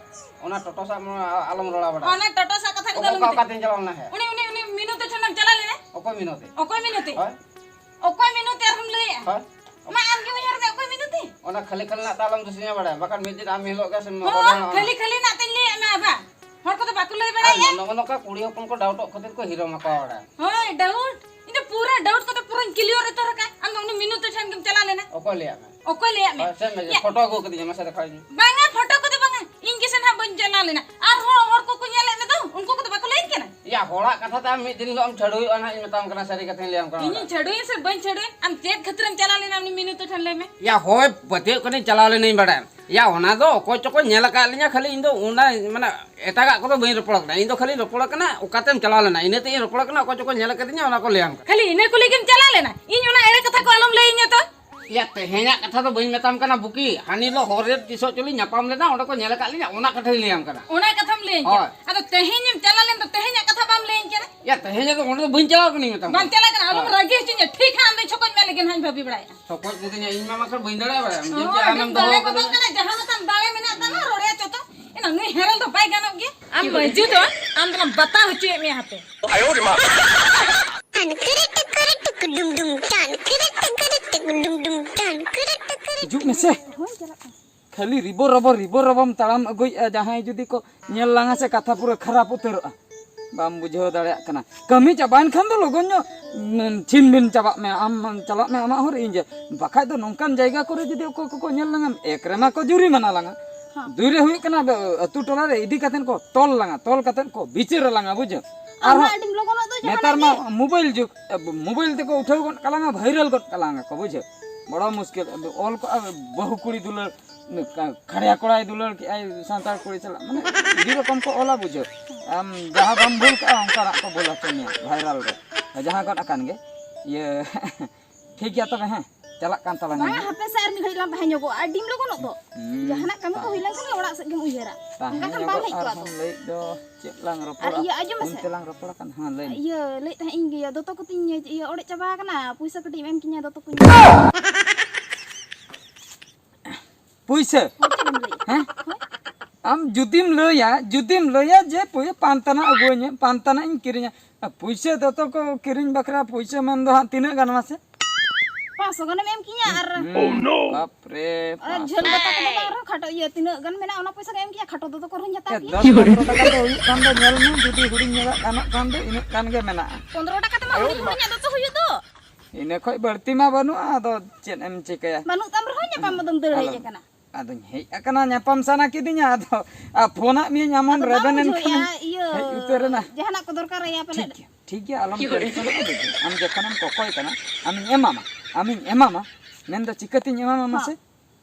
ᱚᱱᱟ ᱴᱚᱴᱚ ᱥᱟᱵ ᱢᱟ ᱟᱞᱚᱢ ᱨᱚᱲᱟ ᱵᱟᱲᱟ᱾ ᱚᱱᱟ ᱴᱚᱴᱚ ᱥᱟᱵ ᱠᱟᱛᱷᱟ ᱠᱚᱫᱚ ᱚᱠᱟ, ᱟᱞᱚᱢ ᱚᱠᱟ ᱢᱮᱛᱟᱹᱧᱟ᱾ ᱛᱮᱧ ᱪᱟᱞᱟᱣ ᱞᱮᱱᱟ? ᱦᱮᱸ? ᱩᱱᱤ, ᱩᱱᱤ, ᱩᱱᱤ ᱢᱤᱱᱩ ᱛᱮ ᱪᱷᱚᱱᱟᱢ ᱪᱟᱞᱟᱣ ᱞᱮᱱᱟ? ᱚᱠᱚᱭ ᱢᱤᱱᱩ ᱛᱮ? ᱚᱠᱚᱭ ᱢᱤᱱᱩ ᱛᱮ? ᱦᱳᱭ? ᱚᱠᱚᱭ ᱢᱤᱱᱩ ᱛᱮ ᱟᱨᱦᱚᱸᱢ ᱞᱟᱹᱭᱮᱜᱼᱟ? ᱦᱳᱭ? ᱢᱟ ᱟᱢᱜᱮ ᱩᱭᱦᱟᱹᱨ ᱢᱮ, ᱚᱠᱚᱭ ᱢᱤᱱᱩ ᱛᱮ? ᱚᱱᱟ ᱠᱷᱟᱹᱞᱤ ᱠᱷᱟᱹᱞᱤ ᱨᱮᱱᱟᱜ ᱛᱮ ᱟᱞᱚᱢ ᱫᱩᱥᱤᱭᱟᱹ ᱵᱟᱲᱟᱭᱟ, ᱵᱟᱠᱷᱟᱱ ᱢᱤᱫ ᱫᱤᱱ ᱟᱢ ᱦᱤᱞᱳᱜ ᱜᱮ ᱥᱮᱢ ᱦᱚᱸ, ᱵᱟᱰᱟᱭᱟ ᱚᱱᱟ᱾ ᱠᱷᱟᱹᱞᱤ ᱠᱷᱟᱹᱞᱤ ᱨᱮᱱᱟᱜ ᱛᱮᱧ ᱞᱟᱹᱭᱮᱫ ᱢᱮ ᱟᱵᱟ᱾ ᱦᱚᱲ ᱠᱚᱫᱚ ᱵᱟᱠᱚ ᱞᱟᱹᱭ ᱟᱨ ᱵᱟᱲᱟᱭᱟ᱾ ᱱᱚᱜᱼᱚ ᱱᱚᱝᱠᱟ ᱠᱩᱲᱤ ᱦᱚᱯᱚᱱ ᱠᱚ ᱰᱟᱣᱩᱴᱚᱜ ᱠᱷᱟᱹᱛᱤᱨ ᱠᱚ ᱦᱤᱨᱳ ᱢᱟᱠᱚ ᱚᱲᱟᱜ᱾ ᱦᱳᱭ, ᱰᱟᱣᱩᱴ᱾ ᱤᱧ ᱫᱚ ᱯᱩᱨᱟᱹ ᱰᱟᱣᱩᱴ ᱠᱚᱫᱚ ᱯᱩᱨᱟᱹᱧ ᱠᱞᱤᱭᱟᱨ ᱩᱛᱟᱹᱨ ᱟᱠᱟᱫ᱾ ᱟᱢ ᱫᱚ ᱩᱱᱤ ᱢᱤᱱᱩ ᱛᱮ ᱴᱷᱮᱱ ᱜᱮᱢ ᱪᱟᱞᱟᱣ ᱞᱮᱱᱟ᱾ ᱚᱠᱚᱭ ᱞᱟᱹᱭᱟᱫ ᱢᱮ? ᱚᱠᱚᱭ ᱞᱟᱹᱭᱟᱫ ᱢᱮ? ᱦᱳᱭ, ᱥᱮᱱ ᱢᱮ, ᱭᱟ᱾ ᱯᱷᱳᱴᱳ ᱟᱹᱜᱩ ᱠᱟᱹᱫᱤᱧᱟ, ᱢᱟᱥᱮ ᱫᱮᱠᱷᱟᱣ ᱤᱧ ᱢᱮ᱾ ᱵᱟᱝᱟ, ᱯᱷᱳᱴᱳ ᱠᱚᱫᱚ ᱵᱟᱝᱟ᱾ ᱤᱧ ᱜᱮᱥᱮ ᱱᱟᱦᱟᱜ ᱵᱟᱹᱧ ᱪᱟᱞᱟᱣ ᱞᱮᱱᱟ᱾ ᱟᱨᱦᱚᱸ ᱦᱚᱲ ᱠᱚᱠᱚ ᱧᱮᱞᱮᱫ ᱢᱮ ᱫᱚ, ᱩᱱᱠᱩ ᱠᱚᱫᱚ ᱵᱟᱠᱚ ᱞᱟᱹᱭᱟᱹᱧ ᱠᱟᱱᱟ? ᱭᱟ, ᱦᱚᱲᱟᱜ ᱠᱟᱛᱷᱟ ᱛᱮ ᱟᱢ ᱢᱤᱫ ᱫᱤᱱ ᱦᱤᱞᱳᱜ ᱮᱢ ᱪᱷᱟᱹᱲᱩᱭᱚᱜᱼᱟ ᱱᱟᱦᱟᱜ, ᱤᱧ ᱢᱮᱛᱟᱢ ᱠᱟᱱᱟ, ᱥᱟᱹᱨᱤ ᱠᱟᱛᱷᱟᱧ ᱞᱟᱹᱭᱟᱢ ᱠᱟᱱᱟ ᱤᱧᱤᱧ ᱚᱲᱟᱜ᱾ ᱪᱷᱟᱹᱲᱩᱭᱮᱱ ᱥᱮ ᱵᱟᱹᱧ ᱪᱷᱟᱹᱲᱩᱭᱮᱱ, ᱟᱢ ᱪᱮᱫ ᱠᱷᱟᱹᱛᱤᱨᱮᱢ ᱪᱟᱞᱟᱣ ᱞᱮᱱᱟ ᱩᱱᱤ ᱢᱤᱱᱩ ᱛᱟᱠᱚ ᱴᱷᱮᱱ, ᱞᱟᱹᱭ ᱢᱮ? ᱭᱟ, ᱦᱳᱭ, ᱯᱟᱹᱛᱭᱟᱹᱜ ᱠᱟᱹᱱᱟᱹᱧ, ᱪᱟᱞᱟᱣ ᱞᱮᱱᱟᱧ ᱵᱟᱲᱟᱭᱟᱢ᱾ ᱭᱟ, ᱚᱱᱟ ᱫᱚ ᱚᱠᱚᱭ ᱪᱚᱠᱚ ᱧᱮᱞ ᱟᱠᱟᱫ ᱞᱤᱧᱟ, ᱠᱷᱟᱹᱞᱤ ᱤᱧ ᱫᱚ ᱚᱱᱟ, ᱢᱟᱱᱮ, ᱮᱴᱟᱜᱟᱜ ᱠᱚᱫᱚ ᱵᱟᱹᱧ ᱨᱚᱯᱚᱲ ᱠᱟᱱᱟ᱾ ᱤᱧ ᱫᱚ ᱠᱷᱟᱹᱞᱤᱧ ᱨᱚᱯᱚᱲ ᱠᱟᱱᱟ ᱚᱠᱟᱛᱮᱢ ᱪᱟᱞᱟᱣ ᱞᱮᱱᱟ, ᱤᱱᱟᱹ ᱛᱮᱜᱤᱧ ᱨᱚᱯᱚᱲ ᱠᱟᱱᱟ, ᱚᱠᱚᱭ ᱪᱚᱠᱚ ᱧᱮᱞ ᱟᱠᱟᱫᱤᱧᱟ, ᱚᱱᱟ ᱠᱚ ᱞᱟᱹᱭᱟᱢ ᱠᱟᱱᱟ᱾ ᱠᱷᱟᱹᱞᱤ ᱤᱱᱟᱹ ᱠᱚ ᱞᱟᱹᱜᱤᱫ ᱮᱢ ᱪᱟᱞᱟᱣ ᱞᱮᱱᱟ? ᱤᱧ ᱚᱱᱟ ᱮᱲᱮ ᱠᱟᱛᱷᱟ ᱠᱚ ᱟᱞᱚᱢ ᱞᱟᱹᱭᱟᱹᱧᱟ ᱛᱚ᱾ ᱭᱟ, ᱛᱮᱦᱮᱧᱟᱜ ᱠᱟᱛᱷᱟ ᱫᱚ ᱵᱟᱹᱧ ᱢᱮᱛᱟᱢ ᱠᱟᱱᱟ, ᱵᱩᱠᱤ᱾ ᱦᱟᱹᱱᱤ ᱦᱤᱞᱳᱜ ᱦᱚᱨ ᱨᱮ ᱛᱤᱥᱚᱜ ᱪᱚᱞᱤᱧ ᱧᱟᱯᱟᱢ ᱞᱮᱱᱟ, ᱚᱸᱰᱮ ᱠᱚ ᱧᱮᱞ ᱟᱠᱟᱫ ᱞᱤᱧᱟ, ᱚᱱᱟ ᱠᱟᱛᱷᱟᱧ ᱞᱟᱹᱭᱟᱢ ᱠᱟᱱᱟ᱾ ᱚᱱᱟ ᱠᱟᱛᱷᱟᱢ ᱞᱟᱹᱭᱟᱹᱧ ᱠᱟᱱᱟ᱾ ᱦᱳᱭ᱾ ᱟᱫᱚ ᱛᱮᱦᱮᱧᱮᱢ ᱪᱟᱞᱟᱣ ᱞᱮᱱ ᱫᱚ, ᱛᱮᱦᱮᱧᱟᱜ ᱠᱟᱛᱷᱟ ᱵᱟᱢ ᱞᱟᱹᱭᱟᱹᱧ ᱠᱟᱱᱟ? ᱭᱟ, ᱛᱮᱦᱮᱧ ᱫᱚ ᱚᱸᱰᱮ ᱫᱚ ᱵᱟᱹᱧ ᱪᱟᱞᱟᱣ ᱠᱟᱹᱱᱟᱹᱧ ᱢᱮᱛᱟᱢ ᱵᱟᱢ ᱠᱟᱱᱟ᱾ ᱪᱟᱞᱟᱣ ᱠᱟᱱᱟ, ᱟᱞᱚᱢ ᱦᱳᱭ᱾ ᱨᱟᱹᱜᱤ ᱦᱚᱪᱚᱧᱟ᱾ ᱴᱷᱤᱠ ᱦᱟᱸᱜ ᱟᱢ ᱫᱚ ᱪᱷᱚᱠᱚᱧ ᱢᱮ ᱞᱮᱠᱤᱱ ᱦᱟᱸᱜ ᱤᱧ ᱵᱷᱟᱹᱵᱤ ᱵᱟᱲᱟᱭᱮᱫᱼᱟ᱾ ᱪᱷᱚᱠᱚᱡ ᱠᱟᱹᱫᱤᱧᱟ ᱤᱧ ᱢᱟ, ᱵᱟᱠᱷᱟᱱ ᱵᱟᱹᱧ ᱫᱟᱲᱮᱭᱟᱜ ᱵᱟᱲᱟᱭᱟ᱾ ᱟᱢ ᱡᱮ ᱦᱳᱭ, ᱪᱮᱫ ᱟᱢᱮᱢ ᱟᱢᱮᱢ ᱫᱚᱦᱚ ᱫᱟᱲᱮ ᱠᱟᱫᱟ᱾ ᱜᱚᱫᱚᱜ ᱠᱟᱱᱟ, ᱡᱟᱦᱟᱸ ᱞᱮᱠᱟᱱ ᱫᱟᱲᱮ ᱢᱮᱱᱟᱜ ᱛᱟᱢᱟ, ᱨᱚᱲᱮᱭᱟ ᱪᱚ ᱛᱚ᱾ ᱮᱱᱟ ᱱᱩᱭ ᱦᱮᱨᱮᱞ ᱫᱚ ᱵᱟᱭ ᱜᱟᱱᱚᱜ ᱜᱮᱭᱟ᱾ ᱟᱢ ᱢᱟᱹᱡᱷᱤ ᱫᱚ ᱟᱢ ᱫᱚᱞᱟᱝ ᱵᱟᱛᱟ ᱦᱚᱪᱚᱭᱮᱫ ᱢᱮᱭᱟ ᱦᱟᱯᱮ᱾ ᱴᱟᱱ ᱠᱤᱨᱤ ᱴᱤᱠᱤᱨᱤ ᱴᱤᱠ ᱰᱩᱢ ᱰᱩᱢ, ᱴᱟᱱ ᱠᱤᱨᱤ ᱴᱤᱠᱤᱨᱤ ᱴᱤᱠ ᱰᱩᱢ ᱰᱩᱢ, ᱴᱟᱱ ᱠᱤᱨᱤ ᱴᱤᱠᱤᱨᱤ᱾ ᱦᱤᱡᱩᱜ ᱢᱮᱥᱮ᱾ ᱦᱳᱭ, ᱪᱟᱞᱟᱜ ᱠᱟᱱᱟ᱾ ᱠᱷᱟᱹᱞᱤ ᱨᱤᱵᱚ ᱨᱚᱵᱚ, ᱨᱤᱵᱚ ᱨᱚᱵᱚᱢ ᱛᱟᱲᱟᱢ ᱟᱹᱜᱩᱭᱮᱫᱼᱟ᱾ ᱡᱟᱦᱟᱸᱭ ᱡᱩᱫᱤ ᱠᱚ ᱧᱮᱞ ᱞᱟᱝᱟ ᱥᱮ, ᱠᱟᱛᱷᱟ ᱯᱩᱨᱟᱹ ᱠᱷᱟᱨᱟᱯ ᱩᱛᱟᱹᱨᱚᱜᱼᱟ᱾ ᱵᱟᱢ ᱵᱩᱡᱷᱟᱹᱣ ᱫᱟᱲᱮᱭᱟᱜ ᱠᱟᱱᱟ᱾ ᱠᱟᱹᱢᱤ ᱪᱟᱵᱟᱭᱮᱱ ᱠᱷᱟᱱ ᱫᱚ ᱞᱚᱜᱚᱱ ᱧᱚᱜ, ᱩᱢ, ᱪᱷᱤᱱ ᱵᱤᱱ ᱪᱟᱵᱟᱜ ᱢᱮ, ᱟᱢ ᱪᱟᱞᱟᱜ ᱢᱮ ᱟᱢᱟᱜ ᱦᱚᱨ, ᱤᱧ ᱡᱮ᱾ ᱵᱟᱠᱷᱟᱡ ᱫᱚ ᱱᱚᱝᱠᱟᱱ ᱡᱟᱭᱜᱟ ᱠᱚᱨᱮ ᱡᱩᱫᱤ ᱚᱠᱚᱭ ᱠᱚᱠᱚ ᱧᱮᱞ ᱞᱟᱝᱟ, ᱮᱠ ᱨᱮᱢᱟ ᱠᱚ ᱡᱩᱨᱤᱢᱟᱱᱟ ᱞᱟᱝᱟ᱾ ᱦᱮᱸ᱾ ᱫᱩᱭ ᱨᱮ ᱦᱩᱭᱩᱜ ᱠᱟᱱᱟ, ᱟᱹᱛᱩ ᱴᱚᱞᱟ ᱨᱮ ᱤᱫᱤ ᱠᱟᱛᱮᱫ ᱠᱚ ᱛᱚᱞ ᱞᱟᱝᱟ, ᱛᱚᱞ ᱠᱟᱛᱮᱫ ᱠᱚ ᱵᱤᱪᱟᱹᱨ ᱞᱟᱝᱟ, ᱵᱩᱡᱷᱟᱹᱣ? ᱟᱢ ᱢᱟ ᱟᱨᱦᱚᱸ ᱟᱹᱰᱤᱢ ᱞᱚᱜᱚᱱᱚᱜ ᱫᱚ ᱡᱟᱦᱟᱱᱟᱜ ᱱᱮᱛᱟᱨ ᱢᱟ ᱜᱮ᱾ ᱢᱳᱵᱟᱭᱤᱞ ᱡᱩᱜᱽ, ᱢᱳᱵᱟᱭᱤᱞ ᱛᱮᱠᱚ ᱩᱴᱷᱟᱹᱣ ᱜᱚᱫ ᱠᱟᱞᱟᱝᱟ, ᱵᱷᱟᱭᱨᱟᱞ ᱜᱚᱫ ᱠᱟᱞᱟᱝᱟ ᱠᱚ, ᱵᱩᱡᱷᱟᱹᱣ? ᱵᱚᱲᱚ ᱢᱩᱥᱠᱤᱞ᱾ ᱟᱫᱚ ᱚᱞ ᱠᱚᱜᱼᱟ, ᱵᱟᱹᱦᱩ ᱠᱩᱲᱤ ᱫᱩᱞᱟᱹᱲ, ᱠᱷᱟᱲᱭᱟ ᱠᱚᱲᱟᱭ ᱫᱩᱞᱟᱹᱲ ᱠᱮᱜᱼᱟᱭ ᱥᱟᱱᱛᱟᱲ ᱠᱩᱲᱤ ᱥᱟᱞᱟᱜ, ᱢᱟᱱᱮ, ᱟᱹᱰᱤ ᱨᱚᱠᱚᱢ ᱠᱚ ᱚᱞᱟ, ᱵᱩᱡᱷᱟᱹᱣ᱾ ᱟᱢ ᱡᱟᱦᱟᱸ ᱵᱟᱢ ᱵᱷᱩᱞ ᱠᱟᱜᱼᱟ, ᱚᱱᱠᱟᱱᱟᱜ ᱠᱚ ᱵᱷᱩᱞ ᱦᱚᱪᱚ ᱢᱮᱭᱟ ᱵᱷᱟᱭᱨᱟᱞ ᱨᱮ᱾ ᱡᱟᱦᱟᱸ ᱜᱚᱫ ᱟᱠᱟᱱ ᱜᱮ᱾ ᱤᱭᱟᱹ, ᱴᱷᱤᱠ ᱜᱮᱭᱟ ᱛᱚᱵᱮ, ᱦᱮᱸ, ᱪᱟᱞᱟᱜ ᱠᱟᱱ ᱛᱟᱞᱟᱝ ᱵᱟᱝᱟ, ᱜᱮᱭᱟ᱾ ᱦᱟᱯᱮ ᱥᱮ, ᱟᱨ ᱢᱤᱫ ᱜᱷᱟᱹᱲᱤᱡ ᱞᱟᱝ ᱛᱟᱦᱮᱸ ᱧᱚᱜᱚᱜᱼᱟ᱾ ᱟᱹᱰᱤᱢ ᱞᱚᱜᱚᱱᱚᱜ ᱫᱚ᱾ ᱦᱩᱸ᱾ ᱡᱟᱦᱟᱱᱟᱜ ᱠᱟᱹᱢᱤ ᱠᱚ ᱦᱩᱭ ᱞᱮᱱᱠᱷᱟᱱ ᱜᱮ ᱚᱲᱟᱜ ᱥᱮᱫ ᱜᱮᱢ ᱩᱭᱦᱟᱹᱨᱟ᱾ ᱛᱟᱦᱮᱸ ᱮᱱᱠᱷᱟᱱ ᱵᱟᱝ ᱧᱚᱜᱚᱜ ᱦᱮᱡ ᱠᱚᱜᱼᱟ ᱟᱨᱦᱚᱸ ᱫᱚ᱾ ᱞᱟᱹᱭ ᱫᱚ ᱪᱮᱫ ᱞᱟᱝ ᱟᱨ ᱨᱚᱯᱚᱲᱟ? ᱤᱭᱟᱹ, ᱟᱸᱡᱚᱢ ᱢᱮᱥᱮ᱾ ᱩᱱᱛᱮ ᱞᱟᱝ ᱨᱚᱯᱚᱲ ᱟᱠᱟᱱ᱾ ᱦᱮᱸ, ᱞᱟᱹᱭ ᱢᱮ᱾ ᱤᱭᱟᱹ, ᱞᱟᱹᱭᱮᱫ ᱛᱟᱦᱮᱸᱫ ᱤᱧ, ᱤᱭᱟᱹ, ᱫᱚᱛᱚ ᱠᱚᱛᱤᱧ, ᱤᱭᱟᱹ, ᱚᱲᱮᱡ ᱪᱟᱵᱟ ᱟᱠᱟᱱᱟ᱾ ᱯᱚᱭᱥᱟ ᱠᱟᱹᱴᱤᱡ ᱮᱢ ᱠᱤᱧᱟ, ᱫᱚᱛᱚ ᱠᱚᱧ᱾ ᱯᱩᱭᱥᱟᱹ? ᱦᱳᱭ, ᱪᱮᱫ ᱮᱢ ᱞᱟᱹᱭᱮᱫᱼᱟ? ᱦᱮᱸ? ᱦᱳᱭ᱾ ᱟᱢ ᱡᱩᱫᱤᱢ ᱞᱟᱹᱭᱟ, ᱡᱩᱫᱤᱢ ᱞᱟᱹᱭᱟ ᱡᱮ ᱯᱩᱭ-, ᱯᱟᱱᱛᱟᱱᱟᱜ ᱟᱹᱜᱩᱣᱟᱹᱧ ᱢᱮ, ᱯᱟᱱᱛᱟᱱᱟᱜ ᱤᱧ ᱠᱤᱨᱤᱧᱟ᱾ ᱟᱨ ᱯᱩᱭᱥᱟᱹ ᱫᱚᱛᱚ ᱠᱚ ᱠᱤᱨᱤᱧ ᱵᱟᱠᱷᱨᱟ ᱯᱩᱭᱥᱟᱹ ᱢᱮᱱ ᱫᱚ ᱦᱟᱸᱜ ᱛᱤᱱᱟᱹᱜ ᱜᱟᱱ ᱢᱟᱥᱮ? ᱯᱟᱸᱪᱥᱚ ᱜᱟᱱᱮᱢ ᱮᱢ ᱠᱤᱧᱟ ᱟᱨ ᱦᱩᱸ, ᱵᱟᱯ ᱨᱮ, ᱟᱨ ᱯᱟᱸᱪᱥᱚ᱾ ᱡᱷᱟᱹᱞ ᱫᱚᱛᱚ ᱠᱚᱫᱚ ᱵᱟᱝ ᱨᱮᱦᱚᱸ ᱠᱷᱟᱴᱚ, ᱤᱭᱟᱹ, ᱛᱤᱱᱟᱹᱜ ᱜᱟᱱ ᱢᱮᱱᱟᱜᱼᱟ, ᱚᱱᱟ ᱯᱚᱭᱥᱟ ᱜᱮ ᱮᱢ ᱠᱤᱧᱟ, ᱠᱷᱟᱴᱚ ᱫᱚᱛᱚ ᱠᱚ ᱟᱨᱦᱚᱸᱧ ᱦᱟᱛᱟᱣ ᱮ, ᱠᱤᱧᱟ᱾ ᱫᱚᱥ ᱯᱚᱱᱨᱚ ᱴᱟᱠᱟ ᱫᱚ ᱦᱩᱭᱩᱜ ᱠᱷᱟᱱ ᱫᱚ ᱧᱮᱞ ᱢᱮ, ᱡᱩᱫᱤ ᱦᱩᱰᱤᱧ ᱧᱚᱜᱟᱜ ᱜᱟᱱᱚᱜ ᱠᱷᱟᱱ ᱫᱚ ᱤᱱᱟᱹᱜ ᱜᱟᱱ ᱜᱮ ᱢᱮᱱᱟᱜᱼᱟ᱾ ᱯᱚᱱᱨᱚ ᱴᱟᱠᱟ ᱛᱮᱢᱟ ᱦᱩᱰᱤᱧ ᱦᱩᱰᱤᱧᱟᱜ ᱫᱚᱛᱚ ᱦᱩᱭᱩᱜ ᱫᱚ᱾ ᱤᱱᱟᱹ ᱠᱷᱚᱡ ᱵᱟᱹᱲᱛᱤ ᱢᱟ ᱵᱟᱹᱱᱩᱜᱼᱟ, ᱟᱫᱚ ᱪᱮᱫ ᱮᱢ ᱪᱤᱠᱟᱹᱭᱟ? ᱵᱟᱹᱱᱩᱜ ᱛᱟᱢ ᱨᱮᱦᱚᱸ ᱧᱟᱯᱟᱢ ᱟᱫᱚᱢ ᱫᱟᱹᱲ ᱦᱮᱡ ᱟᱞᱚᱢ᱾ ᱟᱠᱟᱱᱟ᱾ ᱟᱫᱚᱧ ᱦᱮᱡ ᱟᱠᱟᱱᱟ, ᱧᱟᱯᱟᱢ ᱥᱟᱱᱟ ᱠᱤᱫᱤᱧᱟ, ᱟᱫᱚ ᱟᱨ ᱯᱷᱳᱱᱟᱜ ᱢᱤᱭᱟᱹᱧ, ᱟᱢ ᱦᱚᱸᱢ ᱟᱫᱚ ᱵᱟᱢ ᱨᱮᱵᱮᱱ ᱮᱱ ᱠᱷᱟᱱ᱾ ᱵᱩᱡᱷᱟᱹᱣᱮᱫᱼᱟ, ᱤᱭᱟᱹ, ᱦᱮᱡ ᱩᱛᱟᱹᱨ ᱮᱱᱟ᱾ ᱡᱟᱦᱟᱱᱟᱜ ᱠᱚ ᱫᱚᱨᱠᱟᱨ ᱟᱭᱟ ᱯᱟᱞᱮᱫ᱾ ᱴᱷᱤᱠ ᱜᱮᱭᱟ, ᱴᱷᱤᱠ ᱜᱮᱭᱟ, ᱟᱞᱚᱢ ᱴᱮᱱᱥᱚᱱᱚᱜᱼᱟ, ᱵᱤᱴᱤ᱾ ᱟᱢ ᱡᱚᱠᱷᱚᱱᱮᱢ ᱠᱚᱠᱚᱭ ᱠᱟᱱᱟ, ᱟᱢᱤᱧ ᱮᱢᱟᱢᱟ, ᱟᱢᱤᱧ ᱮᱢᱟᱢᱟ᱾ ᱢᱮᱱᱫᱚ ᱪᱤᱠᱟᱹᱛᱤᱧ ᱮᱢᱟᱢᱟ ᱦᱚᱸ᱾ ᱢᱟᱥᱮ?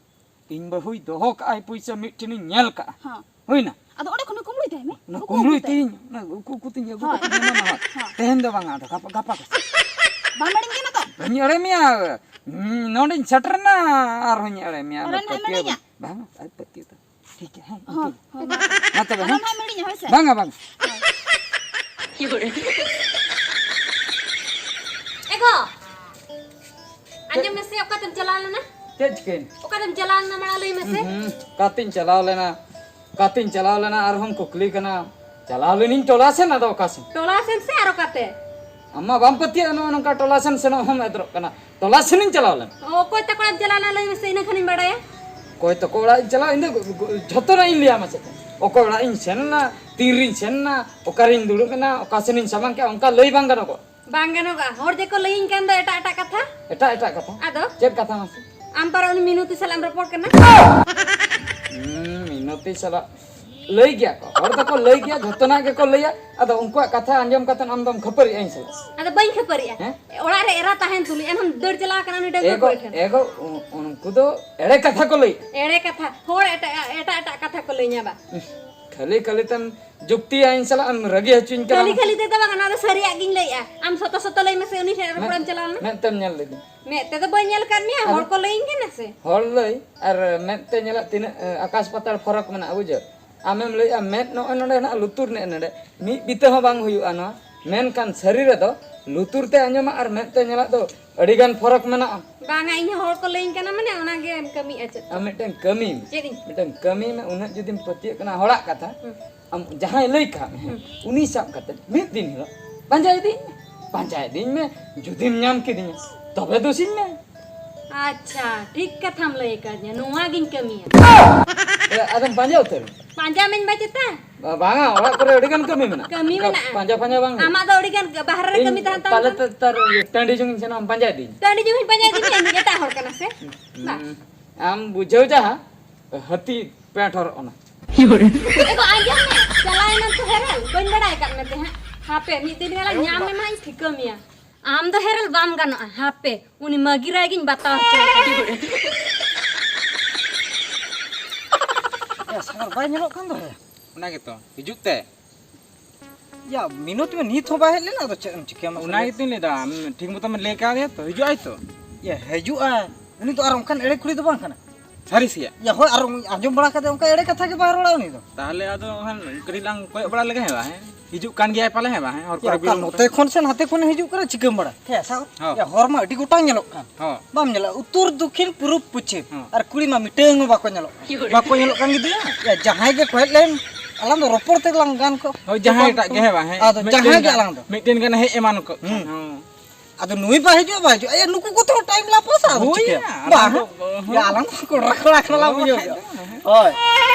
ᱤᱧ ᱵᱟᱹᱦᱩᱭ ᱫᱚᱦᱚ ᱠᱟᱜᱼᱟᱭ ᱯᱩᱭᱥᱟᱹ, ᱢᱤᱫ ᱴᱷᱮᱱᱤᱧ ᱧᱮᱞ ᱠᱟᱜᱼᱟ᱾ ᱦᱚᱸ᱾ ᱦᱩᱭᱱᱟ? ᱟᱫᱚ ᱚᱸᱰᱮ ᱠᱷᱚᱱ ᱠᱩᱢᱵᱽᱲᱩᱭ ᱛᱟᱦᱮᱸ ᱢᱮ᱾ ᱚᱱᱟ ᱩᱠᱩ ᱠᱩᱢᱵᱽᱲᱩᱭ ᱩᱠᱩᱛᱮ᱾ ᱛᱤᱧ, ᱚᱱᱟ ᱩᱠᱩ ᱩᱠᱩ ᱛᱤᱧ ᱟᱹᱜᱩ ᱦᱳᱭ᱾ ᱠᱟᱛᱮ ᱧᱟᱢᱟ ᱱᱟᱦᱟᱜ᱾ ᱦᱳᱭ᱾ ᱛᱮᱦᱮᱧ ᱫᱚ ᱵᱟᱝᱟ, ᱟᱫᱚ ᱜᱟᱯᱟ, ᱜᱟᱯᱟ ᱠᱚ ᱥᱮᱫ᱾ ᱵᱟᱢ ᱮᱲᱮᱧ ᱠᱟᱱᱟ ᱛᱚ? ᱵᱟᱹᱧ ᱮᱲᱮ ᱢᱮᱭᱟ᱾ ᱦᱩᱸ, ᱱᱚᱰᱮᱧ ᱥᱮᱴᱮᱨᱮᱱᱟ, ᱟᱨᱦᱚᱸᱧ ᱮᱲᱮ ᱢᱮᱭᱟ᱾ ᱟᱨ ᱟᱫᱚ ᱱᱟᱦᱟᱜ ᱯᱟᱹᱛᱭᱟᱹᱣ ᱮᱲᱮᱧᱟ? ᱵᱟᱹᱧ-, ᱵᱟᱝᱟ, ᱟᱡ ᱯᱟᱹᱛᱭᱟᱹᱣ ᱛᱟᱢ᱾ ᱴᱷᱤᱠ ᱜᱮᱭᱟ, ᱦᱮᱸ, ᱦᱳᱭ, ᱤᱱᱠᱟᱹ᱾ ᱦᱳᱭ, ᱢᱟ᱾ ᱢᱟ ᱛᱚᱵᱮ, ᱟᱨᱦᱚᱸ ᱦᱮᱸ? ᱱᱟᱦᱟᱜ ᱮᱢ ᱮᱲᱮᱧᱟ, ᱦᱳᱭ ᱥᱮ? ᱵᱟᱝᱟ, ᱵᱟᱝᱟ᱾ ᱦᱳᱭ᱾ ᱮ ᱜᱚ, ᱟᱸᱡᱚᱢ ᱢᱮᱥᱮ, ᱚᱠᱟᱛᱮᱢ ᱪᱟᱞᱟᱣ ᱞᱮᱱᱟ? ᱪᱮᱫ ᱪᱤᱠᱟᱹᱭᱮᱱ? ᱚᱠᱟᱛᱮᱢ ᱪᱟᱞᱟᱣ ᱞᱮᱱᱟ, ᱢᱟᱲᱟᱝ ᱞᱟᱹᱭ ᱢᱮᱥᱮ? ᱦᱩᱸ, ᱦᱩᱸ᱾ ᱚᱠᱟᱛᱤᱧ ᱪᱟᱞᱟᱣ ᱞᱮᱱᱟ? ᱚᱠᱟᱛᱤᱧ ᱪᱟᱞᱟᱣ ᱞᱮᱱᱟ? ᱟᱨᱦᱚᱸᱢ ᱠᱩᱠᱞᱤ ᱠᱟᱱᱟ᱾ ᱪᱟᱞᱟᱣ ᱞᱮᱱᱟᱹᱧ ᱴᱚᱞᱟ ᱥᱮᱱ, ᱟᱫᱚ ᱚᱠᱟ ᱥᱮᱱ? ᱴᱚᱞᱟ ᱥᱮᱱ ᱥᱮ ᱟᱨ ᱚᱠᱟᱛᱮ? ᱟᱢ ᱢᱟ ᱵᱟᱢ ᱯᱟᱹᱛᱭᱟᱹᱜᱼᱟ ᱱᱚᱜᱼᱚ ᱱᱚᱝᱠᱟ ᱴᱚᱞᱟ ᱥᱮᱱ ᱥᱮᱱᱚᱜ ᱦᱚᱸᱢ ᱮᱫᱽᱨᱚᱜ ᱠᱟᱱᱟ᱾ ᱴᱚᱞᱟ ᱥᱮᱱᱤᱧ ᱪᱟᱞᱟᱣ ᱞᱮᱱᱟ᱾ ᱚ, ᱚᱠᱚᱭ ᱛᱟᱠᱚ ᱚᱲᱟᱜ ᱮᱢ ᱪᱟᱞᱟᱣ ᱞᱮᱱᱟ, ᱞᱟᱹᱭ ᱢᱮᱥᱮ, ᱤᱱᱟᱹ ᱠᱷᱟᱱᱤᱧ ᱵᱟᱲᱟᱭᱟ᱾ ᱚᱠᱚᱭ ᱛᱟᱠᱚ ᱚᱲᱟᱜ ᱤᱧ ᱪᱟᱞᱟᱣ, ᱤᱧ ᱫᱚ ᱡᱷᱚᱛᱚᱱᱟᱜ ᱤᱧ ᱞᱟᱹᱭᱟ ᱢᱟᱥᱮ᱾ ᱚᱠᱚᱭ ᱚᱲᱟᱜ ᱤᱧ ᱥᱮᱱ ᱞᱮᱱᱟ, ᱛᱤᱱ ᱨᱤᱧ ᱥᱮᱱ ᱮᱱᱟ, ᱚᱠᱟᱨᱤᱧ ᱫᱩᱲᱩᱵ ᱮᱱᱟ, ᱚᱠᱟ ᱥᱮᱱᱤᱧ ᱥᱟᱢᱟᱝ ᱠᱮᱜᱼᱟ, ᱚᱱᱠᱟ ᱞᱟᱹᱭ ᱵᱟᱝ ᱜᱟᱱᱚᱜᱚᱜᱼᱟ᱾ ᱵᱟᱝ ᱜᱟᱱᱚᱜᱼᱟ᱾ ᱦᱚᱲ ᱡᱮᱠᱚ ᱞᱟᱹᱭᱟᱹᱧ ᱠᱟᱱ ᱫᱚ ᱮᱴᱟᱜ ᱮᱴᱟᱜ ᱠᱟᱛᱷᱟ᱾ ᱮᱴᱟᱜ ᱮᱴᱟᱜ ᱠᱟᱛᱷᱟ? ᱟᱫᱚ? ᱪᱮᱫ ᱠᱟᱛᱷᱟ ᱢᱟᱥᱮ? ᱟᱢ ᱯᱟᱨᱟ ᱩᱱᱤ ᱢᱤᱱᱚᱛᱤ ᱥᱟᱞᱟᱜ ᱮᱢ ᱨᱚᱯᱚᱲ ᱠᱟᱱᱟ? ᱦᱩᱸ, ᱢᱤᱱᱚᱛᱤ ᱥᱟᱞᱟᱜ ᱞᱟᱹᱭ ᱜᱮᱭᱟ ᱠᱚ, ᱦᱚᱲ ᱫᱚᱠᱚ ᱞᱟᱹᱭ ᱜᱮᱭᱟ, ᱡᱷᱚᱛᱚᱱᱟᱜ ᱜᱮᱠᱚ ᱞᱟᱹᱭᱟ᱾ ᱟᱫᱚ ᱩᱱᱠᱩᱣᱟᱜ ᱠᱟᱛᱷᱟ ᱟᱸᱡᱚᱢ ᱠᱟᱛᱮ ᱟᱢ ᱫᱚᱢ ᱠᱷᱟᱹᱯᱟᱹᱨᱤᱜᱼᱟ ᱤᱧ ᱥᱟᱞᱟᱜ? ᱟᱫᱚ ᱵᱟᱹᱧ ᱠᱷᱟᱹᱯᱟᱹᱨᱤᱜᱼᱟ᱾ ᱦᱮᱸ? ᱚᱲᱟᱜ ᱨᱮ ᱮᱨᱟ ᱛᱟᱦᱮᱱ ᱛᱩᱞᱩᱡ ᱮᱱᱦᱚᱸᱢ ᱫᱟᱹᱲ ᱪᱟᱞᱟᱣ ᱠᱟᱱᱟ ᱩᱱᱤ ᱰᱟᱺᱜᱩᱣᱟᱹ ᱮᱜᱳ, ᱠᱩᱲᱤ ᱴᱷᱮᱱ᱾ ᱮᱜᱳ, ᱩ-, ᱩᱱᱠᱩ ᱫᱚ ᱮᱲᱮ ᱠᱟᱛᱷᱟ ᱠᱚ ᱞᱟᱹᱭᱟ᱾ ᱮᱲᱮ ᱠᱟᱛᱷᱟ, ᱦᱚᱲ ᱮᱴᱟᱜ, ᱮᱴᱟᱜ, ᱮᱴᱟᱜ ᱠᱟᱛᱷᱟ ᱠᱚ ᱞᱟᱹᱭ ᱧᱟ ᱵᱟ᱾ ᱠᱷᱟᱹᱞᱤ ᱠᱷᱟᱹᱞᱤ ᱛᱮᱢ ᱡᱩᱠᱛᱤᱭᱟ ᱤᱧ ᱥᱟᱞᱟᱜ, ᱮᱢ ᱨᱟᱹᱜᱤ ᱦᱚᱪᱚᱧ ᱠᱟᱱᱟ᱾ ᱠᱷᱟᱹᱞᱤ ᱠᱷᱟᱹᱞᱤ ᱛᱮᱫᱚ ᱵᱟᱝ, ᱚᱱᱟ ᱫᱚ ᱥᱟᱹᱨᱤᱭᱟᱜ ᱜᱤᱧ ᱞᱟᱹᱭᱮᱜᱼᱟ᱾ ᱟᱢ ᱥᱚᱛᱚ ᱥᱚᱛᱚ ᱞᱟᱹᱭ ᱢᱮᱥᱮ, ᱩᱱᱤ ᱴᱷᱮᱱ ᱨᱚᱯᱚᱲᱮᱢ ᱪᱟᱞᱟᱣ ᱞᱮᱱᱟ? ᱢᱮᱫ ᱛᱮᱢ ᱧᱮᱞ ᱞᱮᱫᱤᱧ᱾ ᱢᱮᱫ ᱛᱮᱫᱚ ᱵᱟᱹᱧ ᱧᱮᱞ ᱟᱠᱟᱫ ᱢᱮᱭᱟ, ᱟᱫᱚ ᱦᱚᱲ ᱠᱚ ᱞᱟᱹᱭᱟᱹᱧ ᱠᱟᱱᱟ ᱥᱮ? ᱦᱚᱲ ᱞᱟᱹᱭ ᱟᱨ ᱢᱮᱫ ᱛᱮ ᱧᱮᱞᱟᱜ ᱛᱤᱱᱟᱹᱜ, ᱮ, ᱟᱠᱟᱥ ᱯᱟᱛᱟᱞ ᱯᱷᱚᱨᱚᱠ ᱢᱮᱱᱟᱜᱼᱟ, ᱵᱩᱡᱷᱟᱹᱣ? ᱟᱢᱮᱢ ᱞᱟᱹᱭᱮᱜᱼᱟ ᱢᱮᱫ ᱱᱚᱜᱼᱚᱭ ᱱᱚᱰᱮ ᱦᱮᱱᱟᱜᱼᱟ, ᱞᱩᱛᱩᱨ ᱱᱮᱜᱼᱮ ᱱᱚᱰᱮ, ᱢᱤᱫ ᱵᱤᱛᱟᱹ ᱦᱚᱸ ᱵᱟᱝ ᱦᱩᱭᱩᱜᱼᱟ ᱱᱚᱣᱟ, ᱢᱮᱱᱠᱷᱟᱱ ᱥᱟᱹᱨᱤ ᱨᱮᱫᱚ ᱞᱩᱛᱩᱨ ᱛᱮ ᱟᱸᱡᱚᱢᱟᱜ ᱟᱨ ᱢᱮᱫ ᱛᱮ ᱧᱮᱞᱟᱜ ᱫᱚ ᱟᱹᱰᱤ ᱜᱟᱱ ᱯᱷᱚᱨᱚᱠ ᱢᱮᱱᱟᱜᱼᱟ᱾ ᱵᱟᱝᱟ, ᱤᱧ ᱦᱚᱸ ᱦᱚᱲ ᱠᱚ ᱞᱟᱹᱭᱟᱹᱧ ᱠᱟᱱᱟ, ᱢᱟᱱᱮ ᱚᱱᱟᱜᱮᱢ ᱠᱟᱹᱢᱤᱭᱮᱫᱼᱟ ᱪᱮᱫ? ᱟᱢ ᱢᱤᱫᱴᱟᱝ ᱠᱟᱹᱢᱤ ᱢᱮ᱾ ᱪᱮᱫ ᱤᱧ? ᱢᱤᱫᱴᱟᱝ ᱠᱟᱹᱢᱤ ᱢᱮ, ᱩᱱᱟᱹᱜ ᱡᱩᱫᱤᱢ ᱯᱟᱹᱛᱭᱟᱹᱜ ᱠᱟᱱᱟ ᱦᱚᱲᱟᱜ ᱠᱟᱛᱷᱟ, ᱦᱩᱸ᱾ ᱟᱢ ᱡᱟᱦᱟᱸᱭ ᱞᱟᱹᱭ ᱠᱟᱜ ᱢᱮ, ᱦᱩᱸ᱾ ᱩᱱᱤ ᱥᱟᱵ ᱠᱟᱛᱮ ᱢᱤᱫ ᱫᱤᱱ ᱦᱤᱞᱳᱜ ᱯᱟᱸᱡᱟ ᱤᱫᱤᱧ ᱢᱮ, ᱯᱟᱸᱡᱟ ᱤᱫᱤᱧ ᱢᱮ᱾ ᱡᱩᱫᱤᱢ ᱧᱟᱢ ᱠᱤᱫᱤᱧᱟ, ᱛᱚᱵᱮ ᱫᱩᱥᱤᱧ ᱢᱮ᱾ ᱟᱪᱪᱷᱟ, ᱴᱷᱤᱠ ᱠᱟᱛᱷᱟᱢ ᱞᱟᱹᱭ ᱟᱠᱟᱫᱤᱧᱟ, ᱱᱚᱣᱟ ᱜᱤᱧ ᱠᱟᱹᱢᱤᱭᱟ᱾ ᱮ, ᱟᱫᱚᱢ ᱯᱟᱸᱡᱟ ᱩᱛᱟᱹᱨ? ᱯᱟᱸᱡᱟ ᱢᱮᱧ ᱵᱟᱪᱮᱛᱟ᱾ ᱵᱟ-, ᱵᱟᱝᱟ, ᱚᱲᱟᱜ ᱠᱚᱨᱮ ᱟᱹᱰᱤ ᱜᱟᱱ ᱠᱟᱹᱢᱤ ᱢᱮᱱᱟᱜᱼᱟ᱾ ᱠᱟᱹᱢᱤ ᱚᱱᱠᱟ ᱢᱮᱱᱟᱜᱼᱟ᱾ ᱯᱟᱸᱡᱟ ᱯᱟᱸᱡᱟ ᱵᱟᱝ ᱦᱩᱭᱩᱜᱼᱟ᱾ ᱟᱢᱟᱜ ᱫᱚ ᱟᱹᱰᱤ ᱜᱟᱱ ᱵᱟᱦᱨᱮ ᱨᱮ ᱤᱧ ᱠᱟᱹᱢᱤ ᱛᱟᱦᱮᱱ ᱛᱟᱢ ᱯᱟᱞᱮ ᱠᱷᱟᱱ᱾ ᱛᱮ-, ᱛᱟᱨ ᱴᱟᱺᱰᱤ ᱡᱚᱝ ᱤᱧ ᱥᱮᱱᱚᱜᱼᱟ, ᱟᱢ ᱯᱟᱸᱡᱟ ᱤᱫᱤᱧ᱾ ᱴᱟᱺᱰᱤ ᱡᱚᱝ ᱤᱧ ᱯᱟᱸᱡᱟ ᱤᱫᱤ ᱢᱮᱭᱟ, ᱤᱧ ᱮᱴᱟᱜ ᱦᱚᱲ ᱠᱟᱱᱟ ᱥᱮ? ᱵᱟ᱾ ᱦᱩᱸ᱾ ᱟᱢ ᱵᱩᱡᱷᱟᱹᱣ ᱡᱟᱦᱟᱸ, ᱦᱟᱹᱛᱤ ᱯᱮᱸᱴ ᱦᱚᱨᱚᱜ ᱚᱱᱟ᱾ ᱮ ᱜᱚ, ᱟᱸᱡᱚᱢ ᱢᱮ, ᱪᱟᱞᱟᱣ ᱮᱱᱟᱢ ᱛᱚ ᱦᱮᱨᱮᱞ, ᱵᱟᱹᱧ ᱵᱟᱲᱟᱭ ᱟᱠᱟᱫ ᱢᱮ ᱛᱟᱦᱮᱸᱫ᱾ ᱦᱟᱯᱮ, ᱢᱤᱫ ᱫᱤᱱ ᱜᱟᱱ ᱧᱟᱢ ᱢᱮ ᱢᱟ, ᱤᱧ ᱴᱷᱤᱠᱟᱹ ᱢᱮᱭᱟ᱾ ᱟᱢ ᱫᱚ ᱦᱮᱨᱮᱞ ᱵᱟᱢ ᱜᱟᱱᱚᱜᱼᱟ, ᱦᱟᱯᱮ, ᱩᱱᱤ ᱢᱟᱹᱜᱤᱨᱟᱭ ᱜᱤᱧ ᱵᱟᱛᱟᱣ ᱦᱚᱪᱚᱭ ᱛᱟᱢᱟ᱾ ᱮ, ᱥᱟᱨ ᱵᱟᱭ ᱧᱮᱞᱚᱜ ᱠᱟᱱ ᱫᱚ, ᱦᱮ? ᱚᱱᱟ ᱜᱮᱛᱚ, ᱦᱤᱡᱩᱜ ᱛᱮ᱾ ᱭᱟ, ᱢᱤᱱᱩᱴ ᱢᱮ, ᱱᱤᱛ ᱦᱚᱸ ᱵᱟᱭ ᱦᱮᱡ ᱞᱮᱱᱟ, ᱟᱫᱚ ᱪᱮᱫ ᱮᱢ ᱪᱤᱠᱟᱹᱭᱟ ᱢᱟᱥᱮ ᱚᱱᱟ ᱞᱟᱹᱭ? ᱜᱮᱛᱚᱧ ᱞᱟᱹᱭᱫᱟ, ᱟᱢ ᱴᱷᱤᱠ ᱢᱚᱛᱚᱢ ᱞᱟᱹᱭ ᱠᱟᱣᱫᱮᱭᱟ ᱛᱚ, ᱦᱤᱡᱩᱜ ᱟᱭ ᱛᱚ? ᱭᱟ, ᱦᱤᱡᱩᱜ ᱟᱭ, ᱩᱱᱤ ᱫᱚ ᱟᱨ ᱚᱱᱠᱟᱱ ᱮᱲᱮ ᱠᱩᱲᱤ ᱫᱚ ᱵᱟᱝ ᱠᱟᱱᱟ᱾ ᱥᱟᱹᱨᱤ ᱥᱮᱭᱟ? ᱭᱟ, ᱦᱳᱭ, ᱟᱨ ᱟᱸᱡᱚᱢ ᱵᱟᱲᱟ ᱠᱟᱛᱮ ᱚᱱᱠᱟ ᱮᱲᱮ ᱠᱟᱛᱷᱟ ᱜᱮ ᱵᱟᱭ ᱨᱚᱲᱟ ᱩᱱᱤ ᱫᱚ᱾ ᱛᱟᱦᱞᱮ ᱟᱫᱚ ᱦᱟᱸᱜ ᱠᱟᱹᱴᱤᱡ ᱞᱟᱝ ᱠᱚᱭᱚᱜ ᱵᱟᱲᱟ ᱞᱮᱜᱮ ᱦᱮᱸ ᱵᱟ, ᱦᱮᱸ? ᱦᱤᱡᱩᱜ ᱠᱟᱱ ᱜᱮᱭᱟᱭ ᱯᱟᱞᱮ ᱦᱮᱸ ᱵᱟ, ᱦᱮᱸ? ᱦᱚᱨ ᱭᱟ, ᱠᱚᱨᱮ ᱚᱠᱟ ᱵᱤᱞᱚᱢ ᱱᱚᱛᱮ ᱠᱟᱱᱟ᱾ ᱠᱷᱚᱱ ᱥᱮ ᱱᱟᱛᱮ ᱠᱷᱚᱱᱮ ᱦᱤᱡᱩᱜ ᱠᱟᱱᱟ, ᱪᱤᱠᱟᱹᱢ ᱵᱟᱲᱟ? ᱦᱮᱸ, ᱥᱟᱶ? ᱦᱚᱸ᱾ ᱭᱟ, ᱦᱚᱨ ᱢᱟ ᱟᱹᱰᱤ ᱜᱚᱴᱟᱝ ᱧᱮᱞᱚᱜ ᱠᱟᱱ᱾ ᱦᱚᱸ᱾ ᱵᱟᱢ ᱧᱮᱞᱟ, ᱩᱛᱛᱚᱨ, ᱫᱚᱠᱠᱷᱤᱱ, ᱯᱩᱨᱩᱵ, ᱯᱚᱪᱷᱤᱢ᱾ ᱦᱚᱸ᱾ ᱟᱨ ᱠᱩᱲᱤ ᱢᱟ ᱢᱤᱫᱴᱟᱝ ᱦᱚᱸ ᱵᱟᱠᱚ ᱧᱮᱞᱚᱜ ᱠᱟᱱ᱾ ᱵᱟᱠᱚ ᱧᱮᱞᱚᱜ ᱠᱟᱱ ᱜᱮᱫᱚ ᱭᱟ᱾ ᱭᱟ, ᱡᱟᱦᱟᱸᱭ ᱜᱮ ᱠᱚᱭᱚᱜ ᱞᱮᱢ, ᱟᱞᱟᱝ ᱫᱚ ᱨᱚᱯᱚᱲ ᱛᱮᱜᱮ ᱞᱟᱝ ᱜᱟᱱ ᱠᱚᱜ᱾ ᱦᱳᱭ, ᱡᱟᱦᱟᱸᱭ ᱮᱴᱟᱜ ᱜᱮ ᱦᱮᱸ ᱵᱟᱝ, ᱦᱮᱸ? ᱟᱫᱚ ᱢᱤᱫᱴᱮᱱ ᱡᱟᱦᱟᱸᱭ ᱜᱮ ᱜᱟᱱ, ᱟᱞᱟᱝ ᱫᱚ᱾ ᱢᱤᱫᱴᱮᱱ ᱜᱟᱱ ᱦᱮᱡ ᱮᱢᱟᱱ ᱠᱚᱜ ᱠᱷᱟᱱ᱾ ᱦᱩᱸ᱾ ᱦᱚᱸ᱾ ᱟᱫᱚ ᱱᱩᱭ ᱵᱟᱭ ᱦᱤᱡᱩᱜᱼᱟ, ᱵᱟᱭ ᱦᱤᱡᱩᱜᱼᱟ᱾ ᱮ, ᱱᱩᱠᱩ ᱠᱚ ᱛᱚ ᱴᱟᱭᱤᱢ ᱞᱟᱯᱟᱥᱟ, ᱟᱫᱚ ᱦᱳᱭ ᱪᱤᱠᱟᱹᱭᱟ? ᱭᱟ, ᱵᱟᱝ, ᱟᱞᱟᱝ ᱫᱚ, ᱦᱚᱸ᱾ ᱭᱟ, ᱟᱞᱟᱝ ᱫᱚ ᱠᱚᱲᱟ, ᱠᱚᱲᱟ ᱠᱟᱱᱟ ᱞᱟᱝ ᱦᱳᱭ, ᱵᱩᱡᱷᱟᱹᱣ ᱵᱟᱠᱷᱟᱡ ᱠᱮᱫᱟ᱾ ᱫᱚ, ᱦᱮᱸ᱾ ᱦᱳᱭ᱾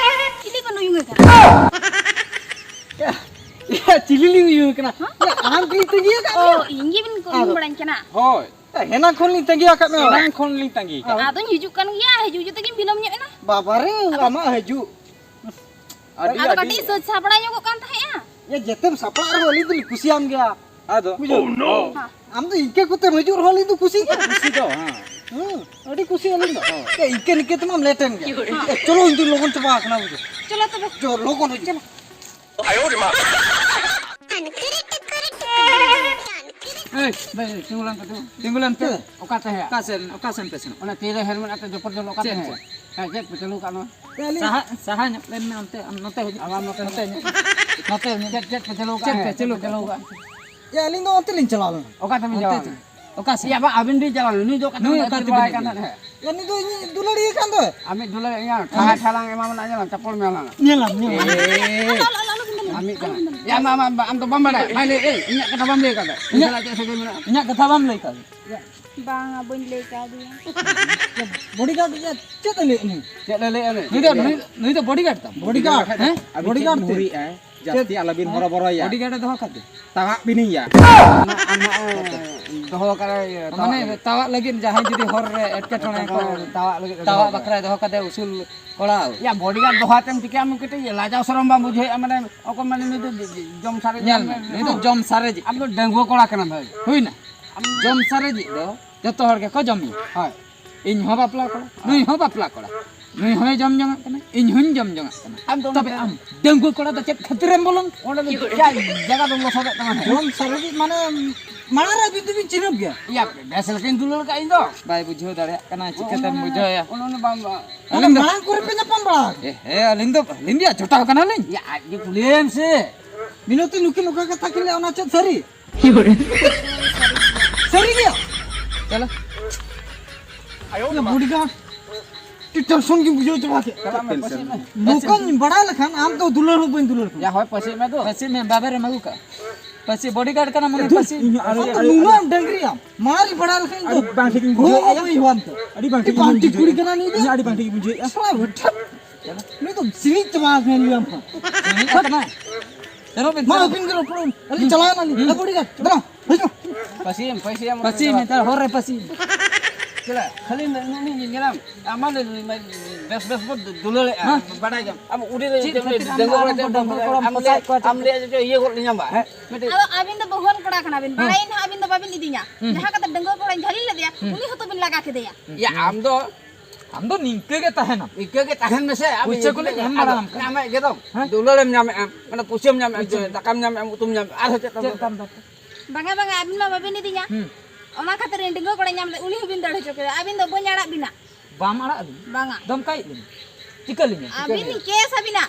ᱪᱤᱞᱤ ᱠᱚ ᱱᱩᱭᱩᱝ ᱟᱠᱟᱱᱟ? ᱭᱟ, ᱭᱟ, ᱪᱤᱞᱤ ᱞᱤᱧ ᱩᱭᱩᱝ ᱠᱟᱱᱟ? ᱦᱚᱸ? ᱭᱟ, ᱟᱢ ᱜᱮᱞᱤᱧ ᱛᱟᱺᱜᱤ ᱟᱠᱟᱫ ᱚ, ᱢᱮᱭᱟ᱾ ᱤᱧ ᱜᱮᱵᱤᱱ ᱠᱚᱞᱤᱝ ᱟᱫᱚ᱾ ᱵᱟᱲᱟᱧ ᱠᱟᱱᱟ? ᱦᱳᱭ᱾ ᱮ, ᱦᱮᱱᱟᱝ ᱠᱷᱚᱱ ᱞᱤᱧ ᱛᱟᱺᱜᱤ ᱟᱠᱟᱫ ᱢᱮᱭᱟ᱾ ᱮᱱᱟᱝ ᱠᱷᱚᱱ ᱞᱤᱧ ᱛᱟᱺᱜᱤ ᱟᱠᱟᱫ᱾ ᱟᱫᱚᱧ ᱦᱤᱡᱩᱜ ᱠᱟᱱ ᱜᱮᱭᱟ, ᱦᱤᱡᱩᱜ ᱦᱤᱡᱩᱜ ᱛᱮᱜᱮᱧ ᱵᱤᱞᱚᱢ ᱧᱚᱜ ᱮᱱᱟ᱾ ᱵᱟᱵᱟ ᱨᱮ, ᱟᱫᱚ ᱟᱢᱟᱜ ᱦᱤᱡᱩᱜ᱾ ᱟᱹᱰᱤ, ᱟᱫᱚ ᱟᱹᱰᱤ ᱠᱟᱹᱴᱤᱡ ᱥᱟᱹᱛ ᱥᱟᱯᱲᱟᱣ ᱧᱚᱜᱚᱜ ᱠᱟᱱ ᱛᱟᱦᱮᱸᱜᱼᱟ᱾ ᱭᱟ, ᱡᱮᱛᱮᱢ ᱥᱟᱯᱲᱟᱜ ᱨᱮᱦᱚᱸ ᱟᱹᱞᱤᱧ ᱫᱚᱞᱤᱧ ᱠᱩᱥᱤᱭᱟᱢ ᱜᱮᱭᱟ᱾ ᱟᱫᱚ? ᱵᱩᱡᱷᱟᱹᱣ? Oh, no! ᱦᱮᱸ᱾ ᱟᱢ ᱫᱚ ᱤᱱᱠᱟᱹ ᱠᱚᱛᱮᱢ ᱦᱤᱡᱩᱜ ᱨᱮᱦᱚᱸ ᱟᱹᱞᱤᱧ ᱫᱚ ᱠᱩᱥᱤ ᱜᱮ᱾ ᱠᱩᱥᱤ ᱫᱚ, ᱦᱮᱸ᱾ ᱦᱩᱸ, ᱟᱹᱰᱤ ᱠᱩᱥᱤ ᱟᱹᱞᱤᱧ ᱫᱚ᱾ ᱮ, ᱤᱠᱟᱹ ᱱᱤᱠᱟᱹ ᱛᱮᱢᱟᱢ ᱞᱮᱴᱮᱱ ᱜᱮᱭᱟ᱾ ᱮ, ᱪᱚᱞᱚ, ᱤᱧ ᱫᱚ ᱞᱚᱜᱚᱱ ᱪᱟᱵᱟ ᱟᱠᱟᱱᱟ ᱵᱩᱡᱷᱟᱹᱣ᱾ ᱪᱚᱞᱚ ᱛᱚᱵᱮ᱾ ᱪᱚ, ᱞᱚᱜᱚᱱ ᱦᱤᱡᱩᱜ᱾ ᱪᱚᱞᱚ᱾ ᱮᱭ, ᱵᱷᱟᱹᱭ, ᱛᱤᱸᱜᱩ ᱞᱮᱱ ᱠᱟᱹᱴᱤᱡ᱾ ᱛᱤᱸᱜᱩ ᱞᱮᱱ ᱯᱮ᱾ ᱚᱠᱟ ᱛᱮ ᱦᱮᱡ? ᱚᱠᱟ ᱥᱮᱱ, ᱚᱠᱟ ᱥᱮᱱ ᱯᱮ ᱥᱮᱱᱚᱜ? ᱚᱱᱟ ᱛᱤᱨᱮ ᱦᱮᱞᱢᱮᱴ ᱟᱛᱮ ᱡᱚᱯᱚᱨ ᱡᱚᱞ ᱚᱠᱟ ᱛᱮ ᱪᱮᱫ, ᱦᱮᱡ? ᱪᱮᱫ? ᱦᱮᱸ, ᱪᱮᱫ ᱯᱮ ᱪᱟᱹᱞᱩ ᱟᱠᱟᱫ ᱱᱚᱣᱟ? ᱮ, ᱟᱹᱞᱤᱧ ᱥᱟᱦᱟ, ᱥᱟᱦᱟ ᱧᱚᱜ ᱞᱮᱱ ᱢᱮ ᱚᱱᱛᱮ, ᱟᱢ ᱱᱚᱛᱮ ᱦᱤᱡᱩᱜ᱾ ᱟᱵᱟᱨ ᱱᱚᱛᱮ, ᱱᱚᱛᱮ ᱧᱚᱜ᱾ ᱱᱚᱛᱮ ᱧᱚᱜ᱾ ᱪᱮᱫ, ᱪᱮᱫ ᱯᱮ ᱪᱟᱹᱞᱩ ᱟᱠᱟᱫ? ᱪᱮᱫ ᱯᱮ ᱦᱮᱸ, ᱪᱟᱹᱞᱩ ᱪᱮᱫ ᱯᱮ ᱟᱠᱟᱫ? ᱪᱟᱹᱞᱩ ᱟᱠᱟᱫ? ᱮ, ᱟᱹᱞᱤᱧ ᱫᱚ ᱚᱱᱛᱮ ᱞᱤᱧ ᱪᱟᱞᱟᱣ ᱞᱮᱱᱟ᱾ ᱚᱠᱟ ᱛᱮᱵᱤᱱ ᱚᱱᱛᱮ ᱪᱟᱞᱟᱣ ᱪᱮᱫ? ᱞᱮᱱᱟ? ᱚᱠᱟ ᱥᱮᱫ? ᱮ, ᱟᱵᱟ, ᱟᱹᱵᱤᱱ ᱵᱤᱱ ᱪᱟᱞᱟᱣ ᱞᱮᱱᱟ, ᱱᱩᱭ ᱫᱚ ᱚᱠᱟ ᱱᱩᱭ ᱛᱮᱵᱤᱱ ᱚᱠᱟ ᱤᱫᱤ ᱛᱮᱵᱤᱱ ᱵᱟᱲᱟᱭ ᱤᱫᱤ ᱠᱟᱱ ᱞᱮᱫᱮᱭᱟ? ᱛᱟᱦᱮᱸᱫ? ᱮ, ᱱᱩᱭ ᱫᱚ ᱤᱧᱤᱡ ᱫᱩᱞᱟᱹᱲᱤᱭᱟᱹ ᱠᱟᱱ ᱫᱚ᱾ ᱟᱢᱤᱡ ᱫᱩᱞᱟᱹᱲᱤᱭᱟᱹ, ᱴᱷᱟᱲᱟ ᱴᱷᱟᱲᱟᱝ ᱮᱢᱟᱢ ᱱᱟ, ᱧᱮᱞᱟᱢ, ᱪᱟᱯᱚᱞ ᱢᱮ ᱞᱟᱝ᱾ ᱧᱮᱞᱟᱢ, ᱧᱮᱞᱟᱢ᱾ ᱮ, ᱟᱢᱤᱡ ᱠᱟᱱᱟ᱾ ᱭᱟ, ᱟᱢ, ᱟᱢ, ᱟᱢ ᱫᱚ ᱵᱟᱢ ᱵᱟᱲᱟᱭᱟ᱾ ᱢᱟ ᱞᱟᱹᱭ, ᱮᱭ, ᱤᱧᱟᱹᱜ ᱠᱟᱛᱷᱟ ᱵᱟᱢ ᱞᱟᱹᱭ ᱠᱟᱫᱟ᱾ ᱤᱧ ᱤᱧᱟᱹᱜ ᱥᱟᱞᱟᱜ ᱪᱮᱫ ᱥᱟᱹᱜᱟᱹᱭ ᱢᱮᱱᱟᱜᱼᱟ? ᱤᱧᱟᱹᱜ ᱠᱟᱛᱷᱟ ᱵᱟᱢ ᱞᱟᱹᱭ ᱠᱟᱫᱟ᱾ ᱵᱟᱝᱟ, ᱵᱟᱹᱧ ᱞᱟᱹᱭ ᱠᱟᱣᱫᱮᱭᱟ᱾ ᱵᱚᱰᱤᱜᱟᱨᱰ ᱤᱭᱟᱹ ᱪᱮᱫ ᱮ ᱞᱟᱹᱭᱮᱫ ᱱᱩᱭ? ᱪᱮᱫ ᱮ ᱞᱟᱹᱭᱮᱫ ᱱᱩᱭ? ᱱᱩᱭ ᱫᱚ, ᱱᱩᱭ, ᱱᱩᱭ ᱫᱚ ᱵᱚᱰᱤᱜᱟᱨᱰ ᱛᱟᱢ? ᱵᱚᱰᱤᱜᱟᱨᱰ᱾ ᱦᱮᱸ? ᱟᱹᱵᱤᱱ ᱵᱚᱰᱤᱜᱟᱨᱰ ᱪᱮᱫ ᱛᱮ? ᱵᱷᱩᱨᱤᱜᱼᱟ? ᱡᱟᱹᱥᱛᱤ ᱪᱮᱫ? ᱟᱞᱚᱵᱤᱱ ᱦᱚᱨᱚᱵᱚᱨᱚᱭᱟ᱾ ᱵᱚᱰᱤᱜᱟᱨᱰ ᱮ ᱫᱚᱦᱚ ᱠᱟᱫᱮ? ᱛᱟᱣᱟᱜ ᱵᱤᱱᱤᱭᱟ᱾ ᱟᱢᱟᱜ, ᱟᱢᱟᱜ ᱮ ᱫᱚᱦᱚ ᱠᱟᱫᱟ, ᱤᱭᱟᱹ, ᱛᱟᱣᱟᱜ ᱢᱟᱱᱮ ᱞᱟᱹᱜᱤᱫ᱾ ᱛᱟᱣᱟᱜ ᱞᱟᱹᱜᱤᱫ ᱡᱟᱦᱟᱸᱭ ᱡᱩᱫᱤ ᱦᱚᱨ ᱨᱮ ᱮᱴᱠᱮᱴᱚᱬᱮ ᱠᱚ, ᱦᱳᱭ, ᱛᱟᱣᱟᱜ ᱞᱟᱹᱜᱤᱫ ᱮ ᱛᱟᱣᱟᱜ ᱫᱚᱦᱚ ᱵᱟᱠᱷᱨᱟᱭ ᱫᱚᱦᱚ ᱠᱟᱫᱮ ᱩᱥᱩᱞ ᱠᱚᱲᱟ᱾ ᱭᱟ, ᱵᱚᱰᱤᱜᱟᱨᱰ ᱫᱚᱦᱚ ᱟᱛᱮᱢ ᱪᱤᱠᱟᱹᱭᱟ? ᱟᱢ ᱠᱟᱹᱴᱤᱡ ᱞᱟᱡᱟᱣ ᱥᱚᱨᱚᱢ ᱵᱟᱢ ᱵᱩᱡᱷᱟᱹᱣᱮᱫᱼᱟ? ᱢᱟᱱᱮ ᱚᱠᱚᱭ ᱢᱟᱱᱮ ᱱᱩᱭ ᱫᱚ ᱡᱚᱢ ᱥᱟᱨᱮᱡ ᱧᱮᱞ ᱢᱮ, ᱦᱚᱲ᱾ ᱱᱩᱭ ᱫᱚ ᱡᱚᱢ ᱥᱟᱨᱮᱡ᱾ ᱟᱢ ᱫᱚ ᱰᱟᱺᱜᱩᱣᱟᱹ ᱠᱚᱲᱟ ᱠᱟᱱᱟᱢ ᱵᱷᱟᱹᱭ᱾ ᱦᱩᱭᱱᱟ? ᱟᱢ ᱡᱚᱢ ᱥᱟᱨᱮᱡᱤᱡ ᱫᱚ ᱡᱚᱛᱚ ᱦᱚᱲ ᱜᱮᱠᱚ ᱡᱚᱢ ᱧᱩᱭᱟ᱾ ᱦᱳᱭ᱾ ᱤᱧ ᱦᱚᱸ ᱵᱟᱯᱞᱟ ᱠᱚᱲᱟ, ᱱᱩᱭ ᱦᱚᱸ ᱵᱟᱯᱞᱟ ᱠᱚᱲᱟ, ᱱᱩᱭ ᱦᱚᱸᱭ ᱡᱚᱢ ᱡᱚᱝᱟᱜ ᱠᱟᱱᱟ, ᱤᱧ ᱦᱚᱸᱧ ᱡᱚᱢ ᱡᱚᱝᱟᱜ ᱠᱟᱱᱟ᱾ ᱟᱢ ᱫᱚ ᱛᱚᱵᱮ ᱚᱱᱟ ᱟᱢ ᱰᱟᱺᱜᱩᱣᱟᱹ ᱠᱚᱲᱟ ᱫᱚ ᱪᱮᱫ ᱠᱷᱟᱹᱛᱤᱨᱮᱢ ᱵᱚᱞᱚᱱ? ᱚᱸᱰᱮ ᱫᱚ ᱭᱟ, ᱡᱟᱭᱜᱟ ᱫᱚ ᱞᱚᱥᱚᱫᱚᱜ ᱛᱟᱢᱟ ᱦᱮᱸ᱾ ᱡᱚᱢ ᱥᱟᱨᱮᱡ ᱢᱟᱱᱮ ᱢᱟᱲᱟᱝ ᱨᱮ ᱟᱹᱵᱤᱱ ᱫᱚᱵᱤᱱ ᱪᱤᱱᱦᱟᱹᱯ ᱜᱮᱭᱟ᱾ ᱭᱟ, ᱵᱮᱥ ᱞᱮᱠᱟᱧ ᱫᱩᱞᱟᱹᱲ ᱠᱟᱜ ᱤᱧ ᱫᱚ᱾ ᱵᱟᱭ ᱵᱩᱡᱷᱟᱹᱣ ᱫᱟᱲᱮᱭᱟᱜ ᱠᱟᱱᱟ, ᱪᱤᱠᱟᱹᱛᱮᱢ ᱵᱩᱡᱷᱟᱹᱣᱮᱭᱟ? ᱚᱱᱟ, ᱚᱱᱟ ᱵᱟᱝ, ᱵᱟᱝ᱾ ᱟᱹᱞᱤᱧ ᱫᱚ ᱢᱟᱲᱟᱝ ᱠᱚᱨᱮ ᱯᱮ ᱧᱟᱯᱟᱢ ᱵᱟᱲᱟ ᱟᱠᱟᱱᱟ? ᱮ, ᱦᱮᱸ, ᱟᱹᱞᱤᱧ ᱫᱚ, ᱟᱹᱞᱤᱧ ᱫᱚ ᱡᱚᱴᱟᱣ ᱠᱟᱱᱟᱞᱤᱧ᱾ ᱭᱟ, ᱟᱡ ᱜᱮ ᱠᱩᱞᱤᱭᱮᱢ ᱥᱮ᱾ ᱢᱤᱱᱚᱛᱤ ᱱᱩᱠᱤᱱ ᱚᱠᱟ ᱠᱟᱛᱷᱟ ᱠᱤᱱ ᱞᱟᱹᱭᱟ, ᱚᱱᱟ ᱪᱮᱫ ᱥᱟᱹᱨᱤ? ᱥᱟᱹᱨᱤ ᱜᱮᱭᱟ? ᱪᱚᱞᱚ᱾ ᱭᱟ, ᱵᱚᱰᱤᱜᱟᱨᱰ, ᱟᱹᱰᱤ ᱴᱮᱱᱥᱚᱱ ᱜᱮᱧ ᱵᱩᱡᱷᱟᱹᱣ ᱪᱟᱵᱟ ᱠᱮᱫ᱾ ᱪᱟᱞᱟᱜ ᱢᱮ, ᱯᱟᱹᱥᱤ ᱢᱮ᱾ ᱱᱚᱝᱠᱟᱧ ᱵᱟᱲᱟᱭ ᱞᱮᱠᱷᱟᱱ ᱟᱢ ᱫᱚ ᱫᱩᱞᱟᱹᱲ ᱦᱚᱸ ᱵᱟᱹᱧ ᱫᱩᱞᱟᱹᱲ ᱠᱮᱭᱟ᱾ ᱭᱟ, ᱦᱳᱭ, ᱯᱟᱹᱥᱤ ᱢᱮ ᱫᱩ᱾ ᱯᱟᱹᱥᱤ ᱢᱮ, ᱵᱟᱵᱮᱨᱮᱢ ᱟᱹᱜᱩ ᱠᱟᱜᱼᱟ᱾ ᱯᱟᱹᱥᱤ ᱵᱚᱰᱤᱜᱟᱨᱰ ᱠᱟᱱᱟ ᱢᱟᱱᱮ ᱫᱩ, ᱯᱟᱹᱥᱤ᱾ ᱤᱧ ᱦᱚᱸ ᱟᱨᱚ ᱟᱢ ᱫᱚ ᱟᱨᱚ ᱱᱩᱱᱟᱹᱜ ᱮᱢ ᱰᱟᱹᱝᱨᱤᱭᱟᱢ, ᱢᱟᱨᱤ ᱵᱟᱲᱟ ᱞᱮᱠᱷᱟᱱ ᱤᱧ ᱫᱚ ᱟᱹᱰᱤ ᱵᱟᱝ ᱴᱷᱤᱠ ᱤᱧ ᱵᱩᱡᱷᱟᱹᱣ ᱮᱫᱼᱟ᱾ ᱦᱩᱭ ᱦᱚᱸ ᱟᱢ ᱫᱚ᱾ ᱟᱹᱰᱤ ᱵᱟᱝ ᱴᱷᱤᱠ ᱤᱧ ᱵᱟᱝ ᱴᱷᱤᱠ ᱵᱩᱡᱷᱟᱹᱣ ᱠᱩᱲᱤ ᱮᱫᱼᱟ᱾ ᱠᱟᱱᱟ ᱱᱩᱭ ᱫᱚ᱾ ᱤᱧ ᱦᱚᱸ ᱟᱹᱰᱤ ᱵᱟᱝ ᱴᱷᱤᱠ ᱤᱧ ᱵᱩᱡᱷᱟᱹᱣ ᱮᱫᱼᱟ᱾ ᱥᱟᱞᱟ ᱵᱮᱴᱷᱟ᱾ ᱱᱩᱭ ᱫᱚ ᱥᱤᱨᱤᱡ ᱪᱟᱵᱟ ᱟᱠᱟᱱ ᱜᱮᱭᱟᱢ ᱦᱟᱸᱜ᱾ ᱥᱤᱨᱤᱡ ᱟᱠᱟᱱᱟ? ᱪᱚᱞᱚ ᱵᱮᱱ ᱢᱟ ᱪᱟᱞᱟᱜ᱾ ᱟᱹᱵᱤᱱ ᱜᱮ ᱨᱚᱯᱚᱲ ᱵᱤᱱ᱾ ᱟᱹᱞᱤᱧ ᱦᱩᱸ᱾ ᱪᱟᱞᱟᱣ ᱮᱱᱟᱞᱤᱧ᱾ ᱦᱩᱸ᱾ ᱮ ᱵᱚᱰᱤᱜᱟᱨᱰ, ᱫᱮᱞᱟ, ᱦᱤᱡᱩᱜ᱾ ᱯᱟᱹᱥᱤ ᱮᱢ, ᱯᱟᱹᱥᱤ ᱮᱢ, ᱯᱟᱹᱥᱤ ᱢᱮ, ᱛᱟᱦᱞᱮ ᱦᱚᱨ ᱨᱮ ᱯᱟᱹᱥᱤ ᱢᱮ᱾ ᱪᱮᱫᱟᱜ? ᱠᱷᱟᱹᱞᱤ ᱱᱩ-, ᱱᱩ-, ᱱᱩᱭ ᱧᱮᱞᱟᱢ, ᱟᱢ ᱢᱟ ᱞᱟᱹᱭ ᱢᱮ, ᱵᱮᱥ ᱵᱮᱥ ᱵᱚ ᱫᱩᱞᱟᱹᱲᱮᱜᱼᱟ, ᱦᱮᱸ? ᱵᱟᱰᱟᱭ ᱜᱮᱭᱟᱢ᱾ ᱟᱢ ᱩᱰᱤ ᱨᱮ ᱪᱮᱫ ᱪᱮᱫ ᱠᱷᱟᱹᱛᱤᱨ ᱟᱢ ᱰᱟᱺᱜᱩᱣᱟᱹ ᱫᱚ ᱠᱚᱲᱟ ᱟᱢ ᱪᱮᱫ ᱫᱚ ᱵᱚ ᱰᱟᱺᱜᱩᱣᱟᱹ ᱠᱚᱲᱟᱢ ᱟᱢ ᱯᱷᱟᱥᱟᱭᱮᱫ ᱞᱟᱹᱭ-, ᱠᱚᱣᱟ ᱟᱢ ᱪᱮᱫ? ᱞᱟᱹᱭ ᱪᱮᱫ ᱤᱭᱟᱹ ᱜᱚᱫ ᱞᱤᱧᱟᱢ ᱵᱟ? ᱦᱮᱸ? ᱢᱤᱫᱴᱤᱡ ᱟᱫᱚ ᱟᱹᱵᱤᱱ ᱫᱚ ᱵᱟᱹᱦᱩᱣᱟᱱ ᱠᱚᱲᱟ ᱠᱟᱱᱟ ᱵᱤᱱ, ᱦᱮᱸ᱾ ᱵᱟᱲᱟᱭ ᱱᱟᱦᱟᱜ ᱟᱹᱵᱤᱱ ᱫᱚ ᱵᱟᱵᱤᱱ ᱤᱫᱤᱧᱟ᱾ ᱦᱩᱸ᱾ ᱡᱟᱦᱟᱸ ᱠᱟᱛᱮ ᱰᱟᱺᱜᱩᱣᱟᱹ ᱠᱚᱲᱟᱧ ᱡᱷᱟᱹᱞᱤ ᱞᱮᱫᱮᱭᱟ, ᱦᱩᱸ᱾ ᱩᱱᱤ ᱦᱚᱸᱛᱚ ᱵᱤᱱ ᱞᱟᱜᱟ ᱠᱮᱫᱮᱭᱟ᱾ ᱭᱟ, ᱟᱢ ᱫᱚ ᱟᱢ ᱫᱚ ᱱᱤᱝᱠᱟᱹ ᱜᱮ ᱛᱟᱦᱮᱱᱟᱢ᱾ ᱱᱤᱝᱠᱟᱹ ᱜᱮ ᱛᱟᱦᱮᱱ ᱢᱮᱥᱮ, ᱟᱢ ᱯᱩᱭᱥᱟᱹ ᱤᱧ ᱠᱚᱞᱮ ᱮᱢ ᱧᱟᱢ ᱵᱟᱲᱟ ᱟᱢ ᱠᱟᱱᱟ᱾ ᱧᱟᱢᱮᱫ ᱜᱮ ᱫᱚᱢ᱾ ᱦᱮᱸ? ᱫᱩᱞᱟᱹᱲᱮᱢ ᱧᱟᱢᱮᱫᱼᱟ, ᱢᱟᱱᱮ ᱯᱩᱭᱥᱟᱹᱢ ᱧᱟᱢᱮᱫᱼᱟ, ᱯᱩᱭᱥᱟᱹ᱾ ᱫᱟᱠᱟᱢ ᱧᱟᱢᱮᱫᱼᱟ, ᱩᱛᱩᱢ ᱧᱟᱢᱮᱫᱼᱟ, ᱟᱨᱦᱚᱸ ᱪᱮᱫ ᱛᱟᱢ ᱪᱮᱫ ᱫᱚᱨᱠᱟᱨ? ᱛᱟᱢ ᱫᱚᱨᱠᱟᱨ? ᱵᱟᱝᱟ, ᱵᱟᱝᱟ, ᱟᱹᱵᱤᱱ ᱢᱟ ᱵᱟᱹᱵᱤᱱ ᱤᱫᱤᱧᱟ᱾ ᱦᱩᱸ᱾ ᱚᱱᱟ ᱠᱷᱟᱹᱛᱤᱨ ᱤᱧ ᱰᱟᱺᱜᱩᱣᱟᱹ ᱠᱚᱲᱟᱧ ᱧᱟᱢ ᱞᱮᱫ, ᱩᱱᱤ ᱦᱚᱸᱵᱤᱱ ᱫᱟᱹᱲ ᱦᱚᱪᱚ ᱠᱮᱫᱟ᱾ ᱟᱹᱵᱤᱱ ᱫᱚ ᱵᱟᱹᱧ ᱟᱲᱟᱜ ᱵᱤᱱᱟ᱾ ᱵᱟᱢ ᱟᱲᱟᱜ ᱟᱹᱫᱤᱧᱟ? ᱵᱟᱝᱟ᱾ ᱫᱚᱢᱠᱟᱭᱮᱫ ᱞᱤᱧᱟ? ᱪᱤᱠᱟᱹ ᱞᱤᱧᱟ? ᱟᱹᱵᱤᱱ ᱞᱤᱧ ᱠᱮᱥ ᱟᱹᱵᱤᱱᱟ᱾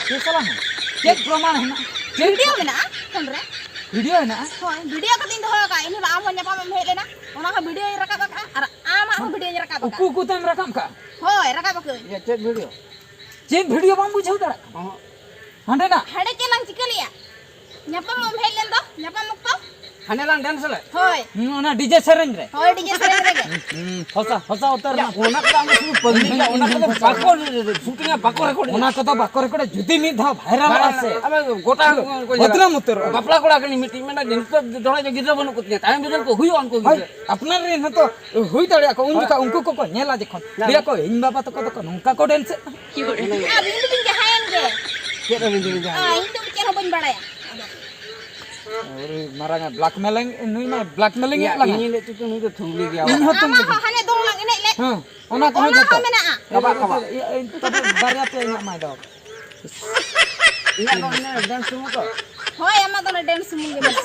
ᱪᱮᱫ ᱥᱟᱞᱟ ᱦᱚᱸ? ᱪᱮᱫ ᱯᱨᱚᱢᱟᱱ ᱦᱮᱱᱟᱜᱼᱟ? ᱪᱮᱫ ᱵᱷᱤᱰᱤᱭᱳ ᱢᱮᱱᱟᱜᱼᱟ ᱯᱷᱳᱱ ᱨᱮ᱾ ᱵᱷᱤᱰᱤᱭᱳ ᱦᱮᱱᱟᱜᱼᱟ? ᱦᱳᱭ, ᱵᱷᱤᱰᱤᱭᱳ ᱠᱟᱛᱮᱧ ᱫᱚᱦᱚ ᱟᱠᱟᱫᱼᱟ᱾ ᱤᱱ ᱦᱤᱞᱳᱜ ᱟᱢ ᱦᱚᱸ ᱧᱟᱯᱟᱢ ᱮᱢ ᱦᱮᱡ ᱞᱮᱱᱟ, ᱚᱱᱟ ᱦᱚᱸ ᱵᱷᱤᱰᱤᱭᱳᱧ ᱨᱟᱠᱟᱵ ᱟᱠᱟᱫᱼᱟ ᱟᱨ ᱟᱢᱟᱜ ᱦᱚᱸ ᱵᱷᱤᱰᱤᱭᱳᱧ ᱨᱟᱠᱟᱵ ᱟᱠᱟᱫᱼᱟ᱾ ᱩᱠᱩ ᱩᱠᱩ ᱛᱮᱢ ᱨᱟᱠᱟᱵ ᱠᱟᱜᱼᱟ? ᱦᱳᱭ, ᱨᱟᱠᱟᱵ ᱟᱠᱟᱫᱟᱹᱧ᱾ ᱪᱮᱫ, ᱪᱮᱫ ᱵᱷᱤᱰᱤᱭᱳ? ᱪᱮᱫ ᱵᱷᱤᱰᱤᱭᱳ ᱵᱟᱢ ᱵᱩᱡᱷᱟᱹᱣ ᱫᱟᱲᱮᱭᱟᱜ ᱠᱟᱱᱟ? ᱚᱦᱚᱸ᱾ ᱦᱟᱸᱰᱮᱱᱟᱜ? ᱦᱟᱸᱰᱮ ᱪᱮᱫ ᱞᱟᱝ ᱪᱤᱠᱟᱹ ᱞᱮᱭᱟ? ᱧᱟᱯᱟᱢ ᱮᱢ ᱦᱮᱡ ᱞᱮᱱ ᱫᱚ, ᱧᱟᱯᱟᱢ ᱚᱠᱛᱚ? ᱦᱟᱱᱮ ᱞᱟᱝ ᱰᱮᱱᱥ ᱞᱮᱫ? ᱦᱳᱭ᱾ ᱦᱩᱸ, ᱚᱱᱟ ᱰᱤᱡᱮ ᱥᱮᱨᱮᱧ ᱨᱮ? ᱦᱳᱭ, ᱰᱤᱡᱮ ᱥᱮᱨᱮᱧ ᱨᱮᱜᱮ᱾ ᱦᱩᱸ, ᱦᱚᱥᱟ, ᱦᱚᱥᱟ ᱩᱛᱟᱹᱨ ᱭᱟ, ᱱᱟ᱾ ᱚᱱᱟ ᱠᱚᱫᱚ ᱟᱢ ᱫᱚ ᱥᱩᱫᱷᱩ ᱯᱟᱹᱜᱽᱞᱤ ᱜᱮᱭᱟ, ᱚᱱᱟ ᱠᱚᱫᱚ ᱵᱟᱠᱚ ᱥᱩᱴᱤᱝᱟ, ᱵᱟᱠᱚ ᱨᱮᱠᱚᱨᱰ᱾ ᱚᱱᱟ ᱠᱚᱫᱚ ᱵᱟᱠᱚ ᱨᱮᱠᱚᱨᱰ, ᱡᱩᱫᱤ ᱢᱤᱫ ᱫᱷᱟᱣ ᱵᱷᱟᱭᱨᱟᱞᱚᱜᱼᱟ ᱥᱮ᱾ ᱟᱵᱮ ᱜᱚᱴᱟ ᱠᱚ ᱧᱮᱞᱟ᱾ ᱵᱚᱫᱱᱟᱢ ᱩᱛᱟᱹᱨᱚᱜᱼᱟ᱾ ᱵᱟᱯᱞᱟ ᱠᱚᱲᱟ ᱠᱟᱹᱱᱟᱹᱧ ᱢᱤᱫᱴᱤᱡ, ᱢᱮᱱᱟ ᱡᱮ ᱱᱤᱛᱚᱜ ᱫᱚ ᱜᱤᱫᱽᱨᱟᱹ ᱵᱟᱹᱱᱩᱜ ᱠᱚ ᱛᱤᱧᱟ, ᱛᱟᱭᱚᱢ ᱵᱤᱫᱟᱹᱞ ᱠᱚ ᱦᱩᱭᱩᱜᱼᱟ ᱩᱱᱠᱩ ᱦᱳᱭ, ᱜᱤᱫᱽᱨᱟᱹ᱾ ᱟᱯᱱᱟᱨ ᱨᱮᱱ ᱦᱚᱸᱛᱚ ᱦᱩᱭ ᱫᱟᱲᱮᱭᱟᱜᱼᱟ ᱠᱚ, ᱩᱱ ᱦᱳᱭ᱾ ᱡᱚᱠᱷᱟᱜ ᱩᱱᱠᱩ ᱠᱚᱠᱚ ᱧᱮᱞᱟ ᱡᱚᱠᱷᱚᱱ᱾ ᱦᱮᱸ᱾ ᱞᱟᱹᱭᱟ ᱠᱚ, "ᱤᱧ ᱵᱟᱵᱟ ᱛᱟᱠᱚ ᱫᱚᱠᱚ ᱱᱚᱝᱠᱟ ᱠᱚ ᱰᱮᱱᱥ ᱮᱫ ᱛᱟᱦᱮᱸᱫ?" ᱟᱹᱵᱤᱱ ᱫᱚᱵᱤᱱ ᱡᱟᱦᱟᱸᱭᱮᱱ ᱜᱮ᱾ ᱪᱮᱫ ᱟᱹᱵᱤᱱ ᱫᱚᱵᱤᱱ ᱡᱟᱦᱟᱸᱭᱮᱱ ᱜᱮ? ᱤᱧ ᱫᱚ ᱪᱮᱫ ᱦᱚᱸ ᱵᱟᱹᱧ ᱵᱟᱲᱟᱭᱟ᱾ ᱟᱹᱰᱤ ᱢᱟᱨᱟᱝ ᱮ ᱵᱞᱟᱠᱢᱮᱞᱤᱝ, ᱱᱩᱭ ᱢᱟ ᱵᱞᱟᱠᱢᱮᱞᱤᱝ ᱮᱫ ᱞᱟᱝᱟ᱾ ᱤᱧ ᱞᱟᱹᱭ ᱦᱚᱪᱚ ᱱᱩᱭ ᱫᱚ ᱛᱷᱩᱢᱞᱤ ᱜᱮᱭᱟ᱾ ᱤᱧ ᱦᱚᱸ ᱛᱷᱩᱢᱞᱤ ᱟᱢᱟᱜ ᱜᱮ᱾ ᱦᱚᱸ ᱦᱟᱱᱮ ᱫᱚᱝ ᱞᱟᱝ ᱮᱱᱮᱡ ᱞᱮ᱾ ᱦᱮᱸ, ᱚᱱᱟ ᱠᱚᱦᱚᱸ ᱚᱱᱟ ᱡᱚᱛᱚ᱾ ᱦᱚᱸ ᱢᱮᱱᱟᱜᱼᱟ᱾ ᱠᱟᱵᱟ, ᱠᱟᱵᱟ᱾ ᱤᱭᱟᱹ, ᱤᱧ ᱛᱚᱵᱮ ᱵᱟᱨᱭᱟ ᱯᱮᱭᱟ ᱤᱧᱟᱹᱜ ᱢᱟᱭ ᱫᱚ᱾ ᱤᱧᱟᱹᱜ ᱫᱚ ᱦᱟᱱᱮ ᱰᱮᱱᱥ ᱥᱩᱢᱩᱝ ᱛᱚ᱾ ᱦᱳᱭ, ᱟᱢᱟᱜ ᱫᱚ ᱚᱱᱟ ᱰᱮᱱᱥ ᱥᱩᱢᱩᱝ ᱜᱮ ᱢᱮᱱᱟᱜᱼᱟ᱾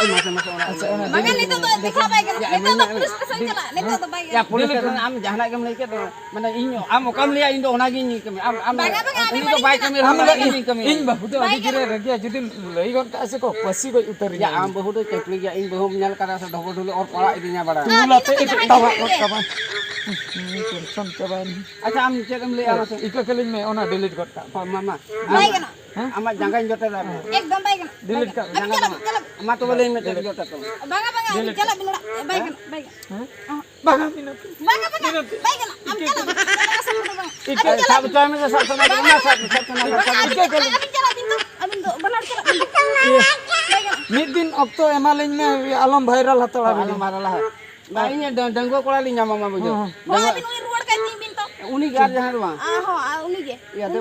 ᱳᱭ ᱢᱟᱥᱮ, ᱢᱟᱥᱮ, ᱚᱱᱟ ᱟᱪᱪᱷᱟ, ᱚᱱᱟ ᱵᱟᱝᱟ, ᱰᱮᱱᱥ ᱱᱤᱛᱚᱜ ᱫᱚ ᱥᱩᱢᱩᱝ᱾ ᱫᱮᱠᱷᱟᱣ ᱵᱟᱭ ᱜᱟᱱᱚᱜ᱾ ᱭᱟ, ᱱᱤᱛᱚᱜ ᱫᱚ ᱢᱟᱹᱭ, ᱯᱩᱞᱤᱥ ᱢᱟᱹᱭ᱾ ᱥᱴᱮᱥᱚᱱ ᱪᱟᱞᱟᱜ, ᱱᱤᱛᱚᱜ ᱫᱚ ᱵᱟᱭ ᱜᱟᱱᱚᱜ᱾ ᱭᱟ, ᱯᱩᱞᱤᱥ ᱥᱴᱮᱥᱚᱱ ᱟᱢ ᱡᱟᱦᱟᱱᱟᱜ ᱜᱮᱢ ᱞᱟᱹᱭ ᱠᱮᱫ, ᱢᱟᱱᱮ ᱤᱧ, ᱟᱢ ᱚᱠᱟᱢ ᱞᱟᱹᱭᱟ, ᱤᱧ ᱫᱚ ᱚᱱᱟᱜᱤᱧ ᱠᱟᱹᱢᱤᱭᱟ᱾ ᱟᱢ, ᱟᱢ, ᱵᱟᱝᱟ, ᱵᱟᱝᱟ, ᱩᱱᱤ ᱟᱹᱵᱤᱱ ᱫᱚ ᱵᱟᱭ ᱵᱟᱹᱞᱤᱧ ᱠᱟᱹᱢᱤ ᱢᱮᱱᱟ᱾ ᱨᱮᱦᱚᱸ ᱟᱢ ᱤᱧ ᱞᱟᱹᱜᱤᱫ ᱠᱟᱹᱢᱤᱭᱟ᱾ ᱤᱧ ᱵᱟᱹᱦᱩ ᱫᱚ ᱵᱟᱭ ᱟᱹᱰᱤ ᱡᱳᱨᱮ ᱜᱟᱱᱚᱜ᱾ ᱨᱟᱹᱜᱤᱭᱟ, ᱡᱩᱫᱤᱢ ᱞᱟᱹᱭ ᱜᱚᱫ ᱠᱟᱜᱼᱟ ᱥᱮ ᱠᱚ, ᱯᱟᱹᱥᱤ ᱜᱚᱡ ᱩᱛᱟᱹᱨᱤᱧᱟ᱾ ᱭᱟ, ᱟᱢ ᱵᱟᱹᱦᱩ ᱫᱚ ᱪᱟᱹᱯᱲᱤ ᱜᱮᱭᱟ, ᱤᱧ ᱵᱟᱹᱦᱩᱢ ᱧᱮᱞ ᱠᱟᱫᱟ ᱥᱮ, ᱰᱷᱚᱵᱚ ᱰᱷᱩᱞᱩ ᱚᱨ ᱯᱟᱲᱟᱜ ᱤᱫᱤᱧᱟ ᱵᱟᱲᱟ᱾ ᱩᱞ ᱟᱛᱮ ᱮᱴᱟᱜ ᱴᱟᱵᱟᱜ ᱜᱚᱫ ᱠᱟᱢᱟᱭ᱾ ᱦᱩᱸ, ᱴᱮᱱᱥᱚᱱ ᱪᱟᱵᱟᱭᱮᱱᱟ᱾ ᱟᱪᱪᱷᱟ, ᱟᱢ ᱪᱮᱫ ᱮᱢ ᱞᱟᱹᱭᱟ ᱢᱟᱥᱮ? ᱤᱠᱟᱹ ᱠᱟᱹᱞᱤᱧ ᱢᱮ, ᱚᱱᱟ ᱰᱤᱞᱤᱴ ᱜᱚᱫ ᱠᱟᱜ ᱢᱮ᱾ ᱦᱳᱭ, ᱢᱟ, ᱢᱟ᱾ ᱵᱟᱭ ᱜᱟᱱᱚᱜ᱾ ᱦᱮᱸ? ᱟᱢᱟᱜ ᱡᱟᱸᱜᱟᱧ ᱡᱚᱴᱮᱫᱟ᱾ ᱮᱠᱫᱚᱢ ᱵᱟᱭ ᱜᱟᱱᱚᱜ, ᱵᱟᱭ ᱰᱤᱞᱤᱴ ᱜᱟᱱᱚᱜ᱾ ᱠᱟᱜ ᱢᱮ᱾ ᱟᱹᱵᱤᱱ ᱡᱟᱸᱜᱟ ᱪᱟᱞᱟᱜ ᱫᱚ ᱵᱤᱱ, ᱪᱟᱞᱟᱜ ᱵᱤᱱ᱾ ᱢᱟ ᱛᱚᱵᱮ ᱞᱟᱹᱭ ᱢᱮ, ᱪᱮᱫ ᱡᱚᱴᱮᱫ ᱛᱟᱢᱟ? ᱵᱟᱝᱟ, ᱵᱟᱝᱟ, ᱟᱹᱵᱤᱱ ᱰᱤᱞᱤᱴ ᱪᱟᱞᱟᱜ ᱠᱟᱜ ᱵᱤᱱ ᱚᱲᱟᱜ᱾ ᱵᱟᱭ ᱜᱟᱱᱚᱜ, ᱵᱟᱭ ᱜᱟᱱᱚᱜ᱾ ᱦᱮᱸ? ᱵᱟᱝᱟ, ᱵᱟᱝᱟ, ᱵᱟᱝ ᱜᱟᱱᱚᱜ᱾ ᱟᱢ ᱪᱟᱞᱟᱜ ᱢᱮ᱾ ᱪᱟᱞᱟᱜ ᱢᱮ, ᱥᱟᱵ ᱠᱚᱫᱚ ᱵᱟᱝ᱾ ᱤᱠᱟᱹ ᱟᱢ ᱪᱟᱞᱟᱜ ᱢᱮ, ᱥᱟᱵ ᱥᱟᱱᱟ ᱠᱟᱱᱟ, ᱵᱟᱝᱟ, ᱥᱟᱵ, ᱥᱟᱵ ᱥᱟᱱᱟ ᱵᱟᱝᱟ, ᱠᱟᱱᱟ, ᱥᱟᱵ ᱟᱹᱵᱤᱱ ᱪᱟᱞᱟᱜ ᱵᱤᱱ᱾ ᱟᱹᱵᱤᱱ ᱪᱟᱞᱟᱜ ᱵᱤᱱ ᱛᱚ, ᱟᱹᱵᱤᱱ ᱫᱚ ᱵᱟᱱᱟᱨ ᱪᱟᱞᱟᱜ ᱵᱤᱱ᱾ ᱵᱟᱭ ᱜᱟᱱᱚᱜ᱾ ᱢᱤᱫ ᱫᱤᱱ ᱚᱠᱛᱚ ᱮᱢᱟᱞᱤᱧ ᱢᱮ, ᱟᱞᱚᱢ ᱵᱷᱟᱭᱨᱟᱞ ᱦᱟᱛᱟᱲᱟ ᱟᱞᱚᱢ ᱵᱷᱤᱰᱤᱭᱳ᱾ ᱵᱷᱟᱭᱨᱟᱞᱟ᱾ ᱵᱟᱝ, ᱤᱧ ᱰᱟᱹ-, ᱰᱟᱹᱝᱜᱩᱣᱟᱹ ᱠᱚᱲᱟ ᱞᱤᱧ ᱧᱟᱢᱟ, ᱢᱟ ᱵᱩᱡᱷᱟᱹᱣ᱾ ᱦᱚᱸ, ᱦᱚᱸ᱾ ᱦᱳᱭ, ᱰᱟᱹᱝᱜᱩᱣᱟᱹ ᱟᱹᱵᱤᱱ ᱩᱱᱤ ᱨᱩᱣᱟᱹᱲ ᱠᱟᱭ ᱛᱤᱧ ᱵᱤᱱ ᱛᱚ᱾ ᱩᱱᱤ ᱜᱮ ᱟᱨ ᱡᱟᱦᱟᱸᱭ ᱫᱚ ᱵᱟᱝ᱾ ᱟᱨ ᱦᱚᱸ, ᱟᱨ ᱩᱱᱤ ᱜᱮ᱾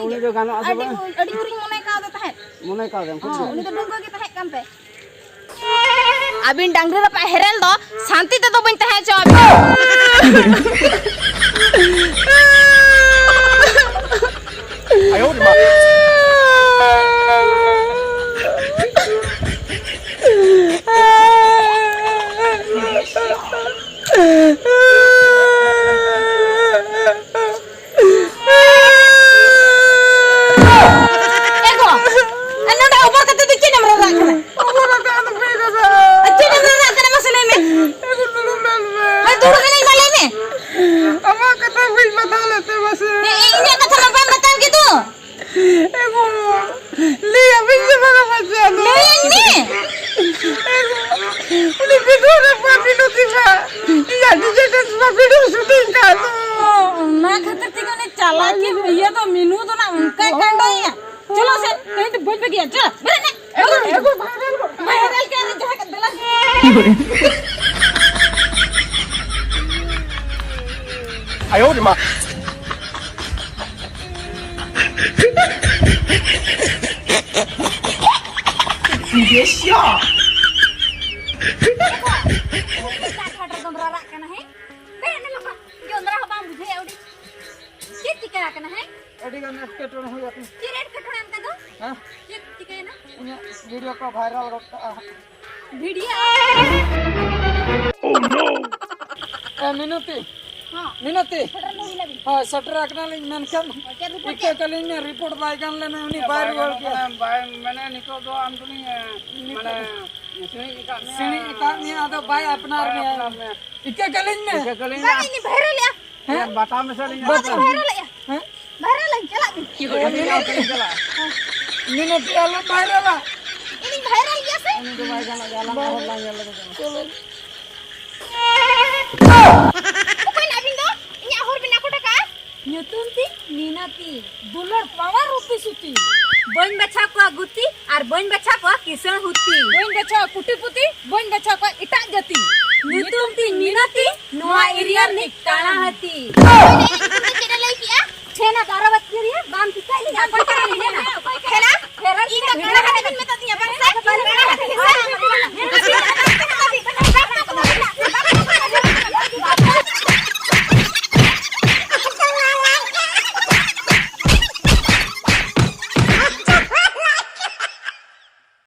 ᱩᱱᱤ ᱫᱚ ᱜᱟᱱᱚᱜ ᱟᱥᱮ ᱟᱹᱰᱤ ᱵᱟᱝ? ᱦᱩᱭ-, ᱟᱹᱰᱤ ᱦᱩᱨᱤᱧ ᱢᱚᱱᱮ ᱠᱟᱣᱫᱮ ᱛᱟᱦᱮᱸᱫ᱾ ᱢᱚᱱᱮ ᱠᱟᱣᱫᱮᱭᱟᱢ, ᱦᱚᱸ, ᱴᱷᱤᱠ ᱩᱱᱤ ᱫᱚ ᱜᱮᱭᱟ᱾ ᱰᱟᱹᱝᱜᱩᱣᱟᱹ ᱜᱮ ᱛᱟᱦᱮᱸ ᱠᱟᱱ ᱛᱮ᱾ ᱟᱹᱵᱤᱱ ᱰᱟᱝᱨᱤ ᱨᱟᱯᱟᱜ ᱦᱮᱨᱮᱞ ᱫᱚ ᱥᱟᱱᱛᱤ ᱛᱮᱫᱚ ᱵᱟᱹᱧ ᱛᱟᱦᱮᱸ ᱦᱚᱪᱚ ᱟᱵᱤᱱᱟ᱾ ᱮ ᱜᱚ, ᱟᱨ ᱱᱚᱰᱮ ᱚᱵᱚᱨ ᱠᱟᱛᱮ ᱫᱚ ᱪᱮᱫ ᱮᱢ ᱨᱚᱨᱟᱜ ᱠᱟᱱᱟ? ᱚᱵᱚᱨ ᱠᱟᱛᱮ ᱟᱫᱚ ᱵᱟᱹᱧ ᱨᱚᱨᱟᱜᱼᱟ᱾ ᱟᱨ ᱪᱮᱫ ᱮᱢ ᱨᱚᱨᱟᱜ ᱠᱟᱱᱟ ᱢᱟᱥᱮ ᱞᱟᱹᱭ ᱢᱮ? ᱮ ᱜᱚ, ᱫᱩᱲᱩᱵ ᱢᱮ, ᱫᱩᱲᱩᱵ ᱢᱮ᱾ ᱦᱳᱭ, ᱫᱩᱲᱩᱵ ᱮᱱᱟᱹᱧ, ᱢᱟ ᱞᱟᱹᱭ ᱢᱮ᱾ ᱟᱢᱟᱜ ᱠᱟᱛᱷᱟ ᱵᱟᱹᱧ ᱵᱟᱛᱟᱣ ᱞᱮᱫ ᱛᱮ ᱢᱟᱥᱮ᱾ ᱮ, ᱮ, ᱤᱧᱟᱹᱜ ᱠᱟᱛᱷᱟ ᱢᱟ ᱵᱟᱢ ᱵᱟᱛᱟᱣ ᱠᱮᱫ ᱫᱚ᱾ ᱮ ᱜᱚ, ᱞᱟᱹᱭ ᱟᱹᱵᱤᱱ ᱥᱮ ᱵᱟᱝᱟ ᱢᱟᱥᱮ ᱟᱫᱚ? ᱞᱟᱹᱭᱟᱹᱧ ᱢᱮ᱾ ᱮ ᱜᱚ, ᱩᱱᱤ ᱵᱤᱫᱩ ᱨᱮ ᱯᱟᱯᱤ ᱱᱚᱛᱤ ᱢᱟ᱾ ᱤᱧᱟᱹᱜ ᱰᱤᱡᱮ ᱰᱮᱱᱥ ᱢᱟ ᱵᱷᱤᱰᱤᱭᱳ ᱥᱩᱴᱤᱝ ᱠᱟᱜ ᱫᱚ᱾ ᱚ, ᱚᱱᱟ ᱠᱷᱟᱹᱛᱤᱨ ᱛᱮᱜᱮ ᱩᱱᱤ ᱪᱟᱞᱟᱠᱤ ᱤᱭᱟᱹ ᱫᱚ ᱢᱤᱱᱩ ᱫᱚ ᱱᱟᱜ ᱚᱱᱠᱟᱭ ᱠᱟᱸᱰᱟᱭᱟ᱾ ᱪᱚᱞᱚ ᱥᱮ, ᱛᱮᱦᱮᱧ ᱫᱚ ᱵᱟᱹᱧ ᱵᱟᱹᱜᱤᱭᱟ᱾ ᱪᱚᱞᱚ, ᱵᱮᱨᱮᱫ ᱢᱮ᱾ ᱮ ᱜᱚ, ᱵᱷᱟᱭᱨᱟᱞ ᱜᱚᱫ ᱠᱟᱜ᱾ ᱵᱷᱟᱭᱨᱟᱞ ᱠᱮᱫ ᱟᱹᱧ ᱡᱟᱦᱟᱸ ᱠᱟᱛᱮ ᱫᱮᱞᱟ᱾ ᱟᱭᱳ ᱨᱮ ᱢᱟ᱾ ᱵᱤᱫᱮᱥᱤᱭᱟ᱾ ᱮᱴᱟᱜ ᱜᱷᱟᱴ ᱨᱮᱫᱚᱢ ᱨᱟᱨᱟᱜ ᱠᱟᱱᱟ, ᱦᱮᱸ? ᱵᱮᱨᱮᱫ ᱢᱮ ᱞᱟᱯᱟ, ᱡᱚᱸᱫᱽᱨᱟ ᱦᱚᱸ ᱵᱟᱢ ᱵᱩᱡᱷᱟᱹᱣᱮᱫᱼᱟ ᱩᱰᱤ᱾ ᱪᱮᱫ ᱪᱤᱠᱟᱹ ᱟᱠᱟᱱᱟ, ᱦᱮᱸ? ᱟᱹᱰᱤ ᱜᱟᱱ ᱮᱴᱠᱮᱴᱚᱬᱮ ᱦᱩᱭ ᱟᱠᱟᱱᱟ᱾ ᱪᱮᱫ ᱮᱴᱠᱮᱴᱚᱬᱮ ᱚᱱᱠᱟ ᱫᱚ? ᱦᱮᱸ? ᱪᱮᱫ ᱪᱤᱠᱟᱹᱭᱮᱱᱟ? ᱤᱧᱟᱹᱜ ᱵᱷᱤᱰᱤᱭᱳ ᱠᱚ ᱵᱷᱟᱭᱨᱟᱞ ᱜᱚᱫ ᱠᱟᱜᱼᱟ ᱦᱟᱸᱜ᱾ ᱵᱷᱤᱰᱤᱭᱳ? ᱮ, ᱢᱤᱱᱚᱛᱤ᱾ ᱦᱚᱸ᱾ ᱢᱤᱱᱚᱛᱤ᱾ ᱥᱮᱴᱮᱨ ᱦᱩᱭ ᱞᱮᱱᱟ ᱵᱤᱱ? ᱦᱳᱭ, ᱥᱮᱴᱮᱨ ᱟᱠᱟᱱᱟᱞᱤᱧ, ᱢᱮᱱᱠᱷᱟᱱ ᱦᱳᱭ, ᱪᱮᱫ ᱨᱤᱯᱳᱨᱴ ᱤᱠᱟᱹ ᱪᱮᱫ? ᱠᱟᱹᱞᱤᱧ ᱢᱮ, ᱨᱤᱯᱳᱨᱴ ᱵᱟᱭ ᱜᱟᱱ ᱞᱮᱱᱟ, ᱩᱱᱤ ᱵᱟᱭ ᱵᱟᱭ ᱨᱩᱣᱟᱹᱲ ᱜᱟᱱᱚᱜ ᱠᱮᱫᱟ᱾ ᱠᱟᱱᱟ, ᱵᱟᱭ, ᱢᱟᱱᱮ, ᱱᱤᱛᱚᱜ ᱫᱚ ᱟᱢ ᱫᱚᱞᱤᱧ, ᱮ, ᱱᱤᱛᱚᱜ ᱢᱟᱱᱮ, ᱥᱤᱬᱤᱡ ᱟᱠᱟᱫ ᱢᱮᱭᱟ᱾ ᱥᱤᱬᱤᱡ ᱟᱠᱟᱫ ᱢᱮᱭᱟ, ᱟᱫᱚ ᱵᱟᱭ ᱟᱯᱱᱟᱨ ᱵᱟᱭ ᱢᱮᱭᱟ᱾ ᱟᱯᱱᱟᱨ ᱢᱮᱭᱟ᱾ ᱤᱠᱟᱹ ᱠᱟᱹᱞᱤᱧ ᱢᱮ᱾ ᱤᱠᱟᱹ ᱠᱟᱹᱞᱤᱧ ᱵᱟᱝ, ᱢᱮ᱾ ᱤᱧ ᱵᱷᱟᱭᱨᱟᱞᱮᱜᱼᱟ᱾ ᱦᱮᱸ? ᱵᱟᱛᱟ ᱢᱮᱥᱟ ᱞᱤᱧ ᱵᱟᱝ, ᱦᱟᱛᱟᱣᱟ᱾ ᱵᱷᱟᱭᱨᱟᱞᱮᱜᱼᱟ᱾ ᱦᱮᱸ? ᱵᱷᱟᱭᱨᱟᱞᱟᱹᱧ, ᱪᱟᱞᱟᱜ ᱵᱤᱱ᱾ ᱤᱧ ᱦᱚᱸ ᱪᱟᱞᱟᱜ᱾ ᱢᱤᱱᱚᱛᱤ, ᱟᱞᱚᱢ ᱵᱷᱟᱭᱨᱟᱞᱟ᱾ ᱤᱧᱤᱧ ᱵᱷᱟᱭᱨᱟᱞ ᱜᱮᱭᱟ ᱥᱮ? ᱩᱱᱤ ᱫᱚ ᱵᱟᱭ ᱜᱟᱱᱚᱜ ᱜᱮᱭᱟ, ᱟᱞᱟᱝ ᱦᱚᱲ ᱞᱟᱝ ᱧᱮᱞ ᱞᱮᱠᱚ ᱠᱟᱱᱟ᱾ ᱪᱚᱞᱚ᱾ ᱚᱠᱚᱭ ᱱᱟᱜ ᱟᱹᱵᱤᱱ ᱫᱚ? ᱤᱧᱟᱹᱜ ᱦᱚᱨ ᱵᱤᱱ ᱟᱠᱚᱴ ᱟᱠᱟᱜᱼᱟ? ᱧᱩᱛᱩᱢ ᱛᱤᱧ ᱢᱤᱱᱚᱛᱤ, ᱫᱩᱞᱟᱹᱲ ᱯᱟᱣᱟᱨ ᱨᱩᱯᱤ ᱥᱩᱛᱤ᱾ ᱵᱟᱹᱧ ᱵᱟᱪᱷᱟᱣ ᱠᱚᱣᱟ ᱜᱩᱛᱤ ᱟᱨ ᱵᱟᱹᱧ ᱵᱟᱪᱷᱟᱣ ᱠᱚᱣᱟ ᱠᱤᱥᱟᱹᱬ ᱦᱩᱛᱤ᱾ ᱵᱟᱹᱧ ᱵᱟᱪᱷᱟᱣᱟ ᱠᱩᱴᱤ ᱯᱩᱛᱤ, ᱵᱟᱹᱧ ᱵᱟᱪᱷᱟᱣ ᱠᱚᱣᱟ ᱮᱴᱟᱜ ᱡᱟᱹᱛᱤ᱾ ᱧᱩᱛᱩᱢ ᱢᱤᱱᱚᱛᱤ, ᱱᱚᱣᱟ ᱮᱨᱤᱭᱟ ᱨᱤᱱᱤᱡ ᱠᱟᱬᱟ ᱦᱟᱹᱛᱤ᱾ ᱪᱮᱫ ᱮ ᱞᱟᱹᱭ ᱠᱮᱜᱼᱟ? ᱪᱷᱮᱱᱟ ᱫᱟᱨᱟ ᱵᱟᱹᱛᱤ ᱨᱮᱭᱟ ᱵᱟᱢ ᱴᱷᱤᱠᱟᱹᱭ ᱞᱤᱧ ᱟᱯᱟᱱ